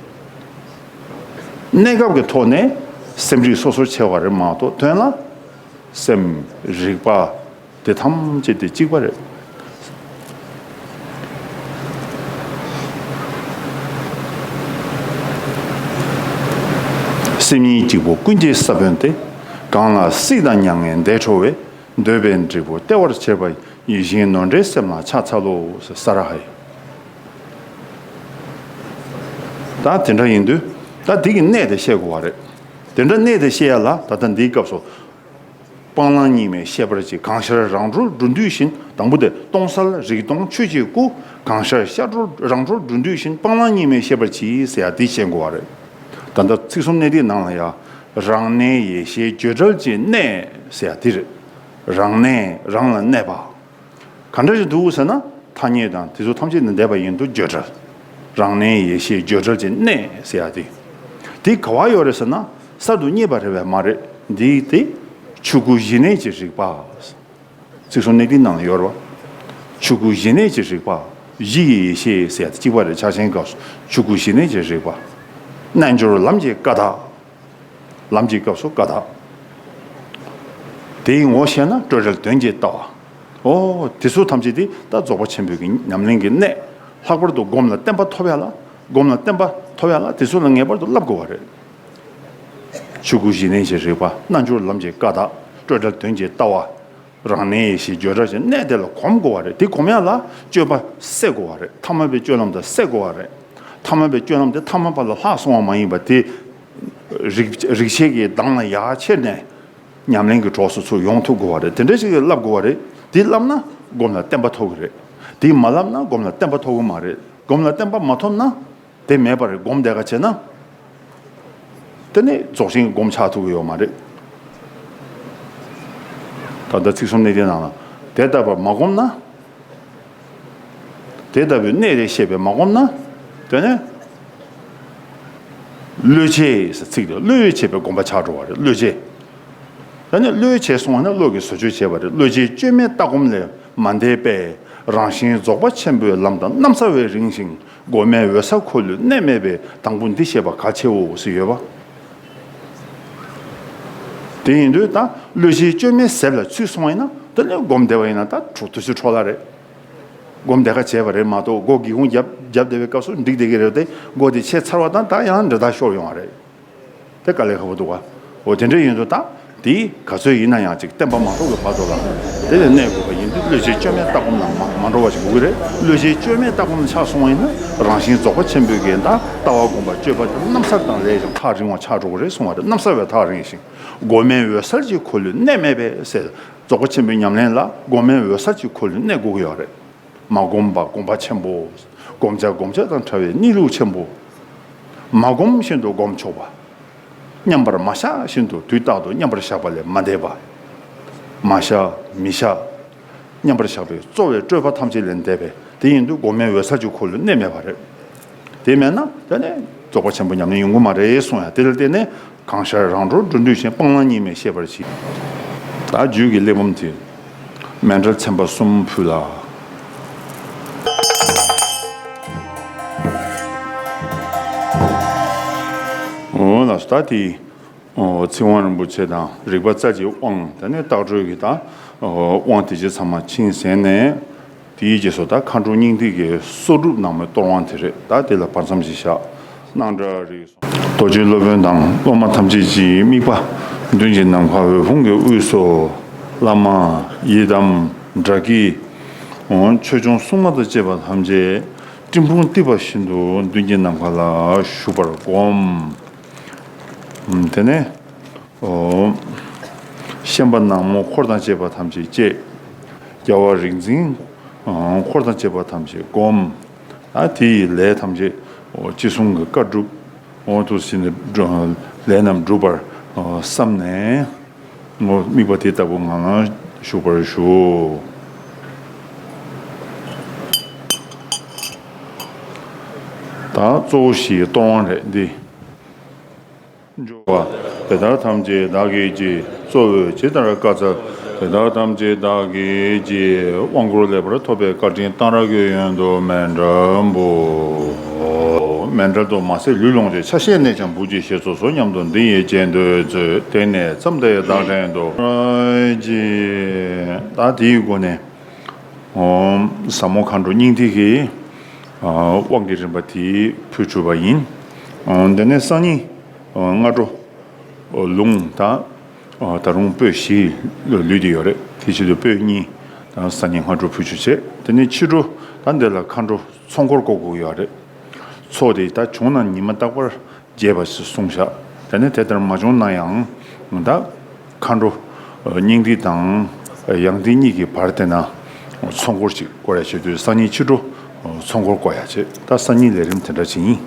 གནས་སྐབས་ཀྱི་ཐོག་ནས་སེམས་རིག་སོ་སོར་ཕྱེ་བ་རེད་མ་གཏོགས་དོན་ལ་སེམས་རིག་པ། དེ་ཐམས་ཅད་དེ་གཅིག་པ་རེད། སེམས་ཉིད་གཅིག་པུ་ཀུན་གྱི་ས་བོན་ཏེ། གང་ལ་སྲིད་དང་མྱ་ངན་འདས་འཕྲོ་བས། འདོད་པའི་འབྲས་བུ་སྟེར་བར་བྱེད་པ་ཡི། ཡིད་བཞིན་ནོར་འདྲའི་སེམས་ལ་ཕྱག་འཚལ་ལོ། ས་ར་ཧའི། ད་དེ་འདྲ་ཡིན་དུས་ད་འདི་གི་གནད་དེ་ཤེས་དགོས་པ་རེད། དེ་འདྲ་གནད་དེ་ཤེས་ཡ་ལ་ད་ལྟ་འདིའི་སྐབས་སུ། སྤང་བླང་གཉིས་མེད་ཤེས་པར་གྱིས། གང་ཤར་རང་གྲོལ་འགྲོ་འདུ་བཞིན། དང་པོ་དེ་སྟོང་གསལ་རིག་སྟོང་ཆོས་ཀྱི་སྐུ། གང་ཤར་ཤར་གྲོལ་རང་གྲོལ་འགྲོ་འདུ་བཞིན། སྤང་བླང་གཉིས་མེད་ཤེས་པར་གྱིས་ཟེར་ཡ་དེ་ཤེས་དགོས་པ་རེད། ད་ལྟ་ཚིག་གསུམ་གནད་བརྡེག་ནང་ལ་ཡ། རང་གནས་ཡེ་ཤེས་བརྗོད་བྲལ་གྱི་གནད་ཟེར་ཡ་དེ་རེད། རང་གནས་རང་ལ་གནས་པ། ག་འདྲ་ཞིག་འདུག་ཟེར་ན་ཐ་སྙད་དང་དེ་ཚོ་ཐམས་ཅད་ནི་འདས་པ་ཡིན་དུ་བརྗོད་བྲལ། རང་གནས་ཡེ་ཤེས་བརྗོད་བྲལ་གྱི་གནད་ཟེར་ཡ་དེ། དེ་ག་བ་ཡོད་རེད་ཟེར་ན་གསར་དུ་རྙེད་པ་རེད་པས་མ་རེད། འདི་དེ་ཆོས་སྐུ་གཞི་གནས་ཀྱི་རིག་པ། ཚིག་གསུམ་གནད་བརྡེག་ནང་ཡོད་རེད་པ། ཆོས་སྐུ་གཞི་གནས་ཀྱི་རིག་པ། གཞི་ཡི་ཡེ་ཤེས་ཟེར་ཡ་དེ་གཅིག་པ་རེད། ཕྱག་ཆེན་སྐབས་སུ་ཆོས་སྐུ་གཞི་གནས་ཀྱི་རིག་པ། རྣལ་འབྱོར་ལམ་གྱི་བཀའ་རྟགས། ལམ་གྱི་སྐབས་སུ་བཀའ་རྟགས། དེའི་ངོ་ཤེས་ན་སྤྲོས་བྲལ་དོན་གྱི་ལྟ་བ། ཨོ། དེ་ཚོ་ཐམས་ཅད་དེ་ད་རྫོགས་པ་ཆེན་པོའི་གི་ཉམས་ལེན་གྱི་གནད། ལྷག་པར་དུ་སྒོམ་ལ་བརྟན་པ་ཐོབ་ཡ་ལ། སྒོམ་ལ་བརྟན་པ་ཐོབ་ཡ་ལ་དེ་ཚོ་ལ་ངེས་པར་དུ་བསླབ་དགོས་པ་རེད། ཆོས་སྐུ་གཞི་གནས་ཀྱི་རིག་པ། རྣལ་འབྱོར་ལམ་གྱི་བཀའ་རྟགས། སྤྲོས་བྲལ་དོན་གྱི་ལྟ་བ། རང་གནས་ཡེ་ཤེས་བརྗོད་བྲལ་གྱི་གནད་དེ་ལ་གོམས་དགོས་པ་རེད། དེ་གོམས་ཡ་ལ་སྤྱོད་པ་བསྲེ་དགོས་པ་རེད། ཐ་མལ་པའི་སྤྱོད་ལམ་དང་བསྲེ་དགོས་པ་རེད། ཐ་མལ་པའི་སྤྱོད་ལམ་དེ་ཐ་མལ་པ་ལ་ལྷག་སོང་བ་མ་ཡིན་པ་དེ། རིག་རིག་བྱེད་ཀྱི་གདངས་ལ་ཡར་ཁྱེར་ནས་ཉམས་ལེན་གྱི་གྲོགས་སུ་ཚུར་ཡོང་ཐུབ་དགོས་པ་རེད། དེ་འདྲ་ཞིག་བསླབ་དགོས་པ་རེད། དེ་བསླབ་ན་སྒོམ་ལ་བརྟན་པ་ཐོབ་ཀྱི་རེད། དེ་མ་བསླབ་ན་སྒོམ་ལ་བརྟན་པ་ཐོབ་ཀྱི་མ་རེད། སྒོམ་ལ་བརྟན་པ་མ་ཐོབ་ན། དེ་མེད་པར་སྒོམ་བསྡད་ག་བྱས་ན། དེ་ནི་རྫོགས་ཆེན་སྒོམ་ཆགས་ཐུབ་ཀྱི་ཡོད་མ་རེད། ད་ལྟ་ཚིག་གསུམ་གནད་བརྡེག་ནང་ལ་དེ་ལྟ་བུར་མ་བསྒོམས་ན། དེ་ལྟ་བུའི་གནད་དེ་ཤེས་པས་མ་བསྒོམས་ན། དེ་ནི་ བློས་བྱས་ཟེར་ཚིག་དེ་བློས་བྱས་པའི་སྒོམ་པ་ཆགས་འགྲོ་བ་རེད། བློས་བྱས། ད་ནི་བློས་བྱས་སོང་བ་ན་བློ་གིས་བཟོ་བཅོས་བྱས་པ་རེད། བློས་བྱས་བཅོས་མའི་ལྟ་སྒོམ་ལས་མ་འདས་པས་རང་བཞིན་རྫོགས་པ་ཆེན་པོའི་ལམ་དང་གནམ་ས་བས་རིང་ཞིང་སྒོམ་མེད་འོད་གསལ་འཁོར་ལོའི་གནད་མེད་པས་དང་པོ་འདི་ཤེས་པ་གལ་ཆེའོ་ཟེར་ཡོད་པ། དེ་ཡིན་དུས་ད་བློས་བྱས་བཅོས་མའི་ཟེར་ལ་ཚུད་སོང་བ་ཡིན་ན་ད་ནི་སྒོམ་བསྡད་པ་ཡིན་ན་ད་འཕྲོ་དུས་ཚོད་འཕྲོ་བརླག་རེད། སྒོམ་བསྡད་ཁ་བྱས་པ་རེད་མ་གཏོགས་སྒོ་སྒེའུ་ཁུང་རྒྱབ་རྒྱབ་བསྡད་པའི་སྐབས་སུ་འགྲིག་བསྡད་ཀྱི་རེད་དེ་སྒོ་དེ་ཕྱེ་ཚར་བ་དང་ད་ཡང་འདྲ་ལྟར་ཤོར་ཡོང་བ་རེད། དེ་དཀའ་ལས་ཁག་པོ་འདུག་ག་འོ་དེ་འདྲ་ཡིན་དུས་ད་དེ་ག་ཚོད་ཡིན་ན་ཡང་ཅིག་བརྟན་པ་མ་ཐོབ་ཀྱི་བར་དུ་ལ་དེ་ལས་གནས་དགོས་པ་ཡིན་དུས་བློས་བྱས་བཅོས་མའི་ལྟ་སྒོམ་ལ་མ་མ་འགྲོ་བ་ཞིག་དགོས་ཀྱི་རེད། བློས་བྱས་བཅོས་མའི་ལྟ་སྒོམ་ལ་ཆགས་སོང་བ་ཡིན་ན་རང་བཞིན་རྫོགས་པ་ཆེན་པོའི་གི་ད་ལྟ་བ་སྒོམ་པ་སྤྱོད་པ་དེ་གནམ་ས་དང་ལས་ཀྱང་ཐག་རིང་བ་ཆགས་འགྲོ་གི་རེད་གསུང་བ་རེད། གནམ་ས་བས་ཐག་རིང་ཞིང་སྒོམ་མེད་འོད་གསལ་གྱི་འཁོར་ལོའི་གནད་མེད་པས་ཟེར། རྫོགས་པ་ཆེན་པོའི་ཉམས་ལེན་ལ་སྒོམ་མེད་འོད་གསལ་གྱི་འཁོར་ལོའི་གནད་དགོས་ཀྱི་ཡོད་རེད། མ་བསྒོམས་པ་སྒོམ་པ་ཆེན་པོ། བསྒོམ་བྱ་བསྒོམ་བྱ་དང་བྲལ་བའི་གནས་ལུགས་ཆེན་པོ། མ་བསྒོམས་བཞིན་དུ་བསྒོམ་ཆོག་པ། མཉམ་པར་མ་བཞག་བཞིན་དུ་དུས་རྟག་ཏུ་མཉམ་པར་བཞག་པ་ལས་མ་འདས་པ། མ་བཞག་མི་བཞག་མཉམ་པར་བཞག་པའི་རྩོལ་བས་སྤྲོས་པ་ཐམས་ཅད་ལས་འདས་པས་དེ་ཡིན་དུས་སྒོམ་མེད་འོད་གསལ་གྱི་འཁོར་ལོའི་གནད་མེད་པ་རེད། དེ་མེད་ན་དེ་ནི་རྫོགས་པ་ཆེན་པོ་ཉམས་ལེན་ཡོང་གི་མ་རེད་གསུང་ཡ། དེ་ལ་བརྟེན་ནས་གང་ཤར་རང་གྲོལ་འགྲོ་འདུལ་ཞེས་སྤང་བླང་གཉིས་མེད་ཤེས་པར་གྱིས། ད་རྒྱུད་ཀྱི་གླེགས་བམ་དེ་མཎྜལ་ཚན་པ་གསུམ་ཕུལ་ལ། འོ་ལགས་སོ། ད་དེ་ཚིག་དབང་རིན་པོ་ཆེ་དང་རིག་པ་རྩ་ཆེའི་དབང་དེ་ནས་བཏགས་གྲོལ་གྱི་ད་དབང་དེ་ཅི་ཚང་མ་ཕྱིན་ཟིན་ནས། དེའི་རྗེས་སུ་ད་མཁའ་འགྲོ་སྙིང་ཐིག་གི་སོ་སྒྲུབ་ནང་མའི་གཏོར་དབང་དེ་རེད། ད་དེ་ལ་བར་མཚམས་ཤིག་བཞག་སྣང་གྲགས་རིག་གསུམ། རྡོ་རྗེ་སློབ་དཔོན་དང་སློབ་མ་ཐམས་ཅད་ཀྱི་དམིགས་པ་མདུན་གྱི་ནམ་མཁའ་འོད་ཕུང་གི་དབུས་སུ་བླ་མ་ཡི་དམ་དགྲ་བགེགས་ཆོས་སྐྱོང་སྲུང་མ་དང་བཅས་པ་ཐམས་ཅད་སྤྲིན་ཕུང་གཏིབས་པ་བཞིན་དུ་མདུན་གྱི་ནམ་མཁའ་ལ་བཞུགས་པར་བསྒོམ། དེ་ནས། ཨོ། ཤན་པ་ནག་མོ་འཁོར་དང་བཅས་པ་ཐམས་ཅད་བསྐྱེད། རྒྱལ་བ་རིག་འཛིན་འཁོར་དང་བཅས་པ་ཐམས་ཅད་བསྒོམ། ཨ་དེ་ཡི་ལས་ཐམས་ཅད་ཨོ་ཅི་གསུང་གི་བཀའ་སྒྲུབ། ཨོ་དུ་ཟིན་ནས་ལས་རྣམས་འགྲུབ་པར་ཨོ་བསམས་ནས། ཨོ་དམིགས་པ་དེ་ལྟ་བུ་ངང་ལ་བཞུགས་པར་ཞུ། ད་གཙོ་བོ་བཞིའི་གཏོར་དབང་རེད་འདི། འབྱོར་བ། དེ་དག་ཐམས་ཅད་བདག་གིས་བགྱི། གཙོ་བོས་ཇི་ལྟར་བཀའ་སྩལ། དེ་དག་ཐམས་ཅད་བདག་གིས་བགྱི། དབང་བསྐུར་ལེགས་པར་ཐོབ་པའི་བཀའ་དྲིན་གཏང་རག་གི་ཡོན་དུ་མཎྜལ་འབུལ། མཎྜལ་དུ་མ་ཟད་ལུས་ལོངས་སྤྱོད་ཆ་ཤས་གནས་ཀྱང་འབུལ་གྱི་ཞེས་སོ་སོ་སྙམ་དུ་འདི་ཡི་རྗེས་ཟློས་མཛོད། དེ་ནས་བརྩམས་ཏེ་བདག་བྲན་དུ། ད་དེའི་སྒོ་ནས། ཟབ་མོ་མཁའ་འགྲོ་སྙིང་ཐིག་གི་དབང་གི་རིམ་པ་དེ་ཕུལ་གྲུབ་པ་ཡིན། དེ་ནས་སང་ཉིན་སྔ་དྲོ་ལུང་དང་ད་རུང་སྤོས་བཞི་ལུས་ཏེ་ཡོད་རེད། དེ་ཕྱི་དུ་སྤོས་གཉིས་དང་སང་ཉིན་སྔ་དྲོ་ཕུལ་གྲུབ་བྱས། དེ་ནས་ཕྱི་དྲོ་ད་འདི་ལ་མཁའ་འགྲོ་ཚོགས་འཁོར་བསྐོར་དགོས་ཡོད་རེད། ཚོགས་དེ་ད་བྱུང་ན་ཉི་མ་རྟག་པར་རྒྱས་པ་ཞིག་གསུངས་བཞག་དེ་ནས་དེ་ལྟར་མ་བྱུང་ན་ཡང་ད་མཁའ་འགྲོ་སྙིང་ཐིག་དང་ཡང་ཐིག་གཉིས་ཀྱི་བར་དེ་ན་ཚོགས་འཁོར་ཅིག་བསྐོར་ཡ་བྱེད་དུས་སང་ཉིན་ཕྱི་དྲོ་ཚོགས་འཁོར་བསྐོར་ཡ་བྱེད། ད་སང་ཉིན་ལས་རིམ་དེ་འདྲ་ཅིག་ཡིན།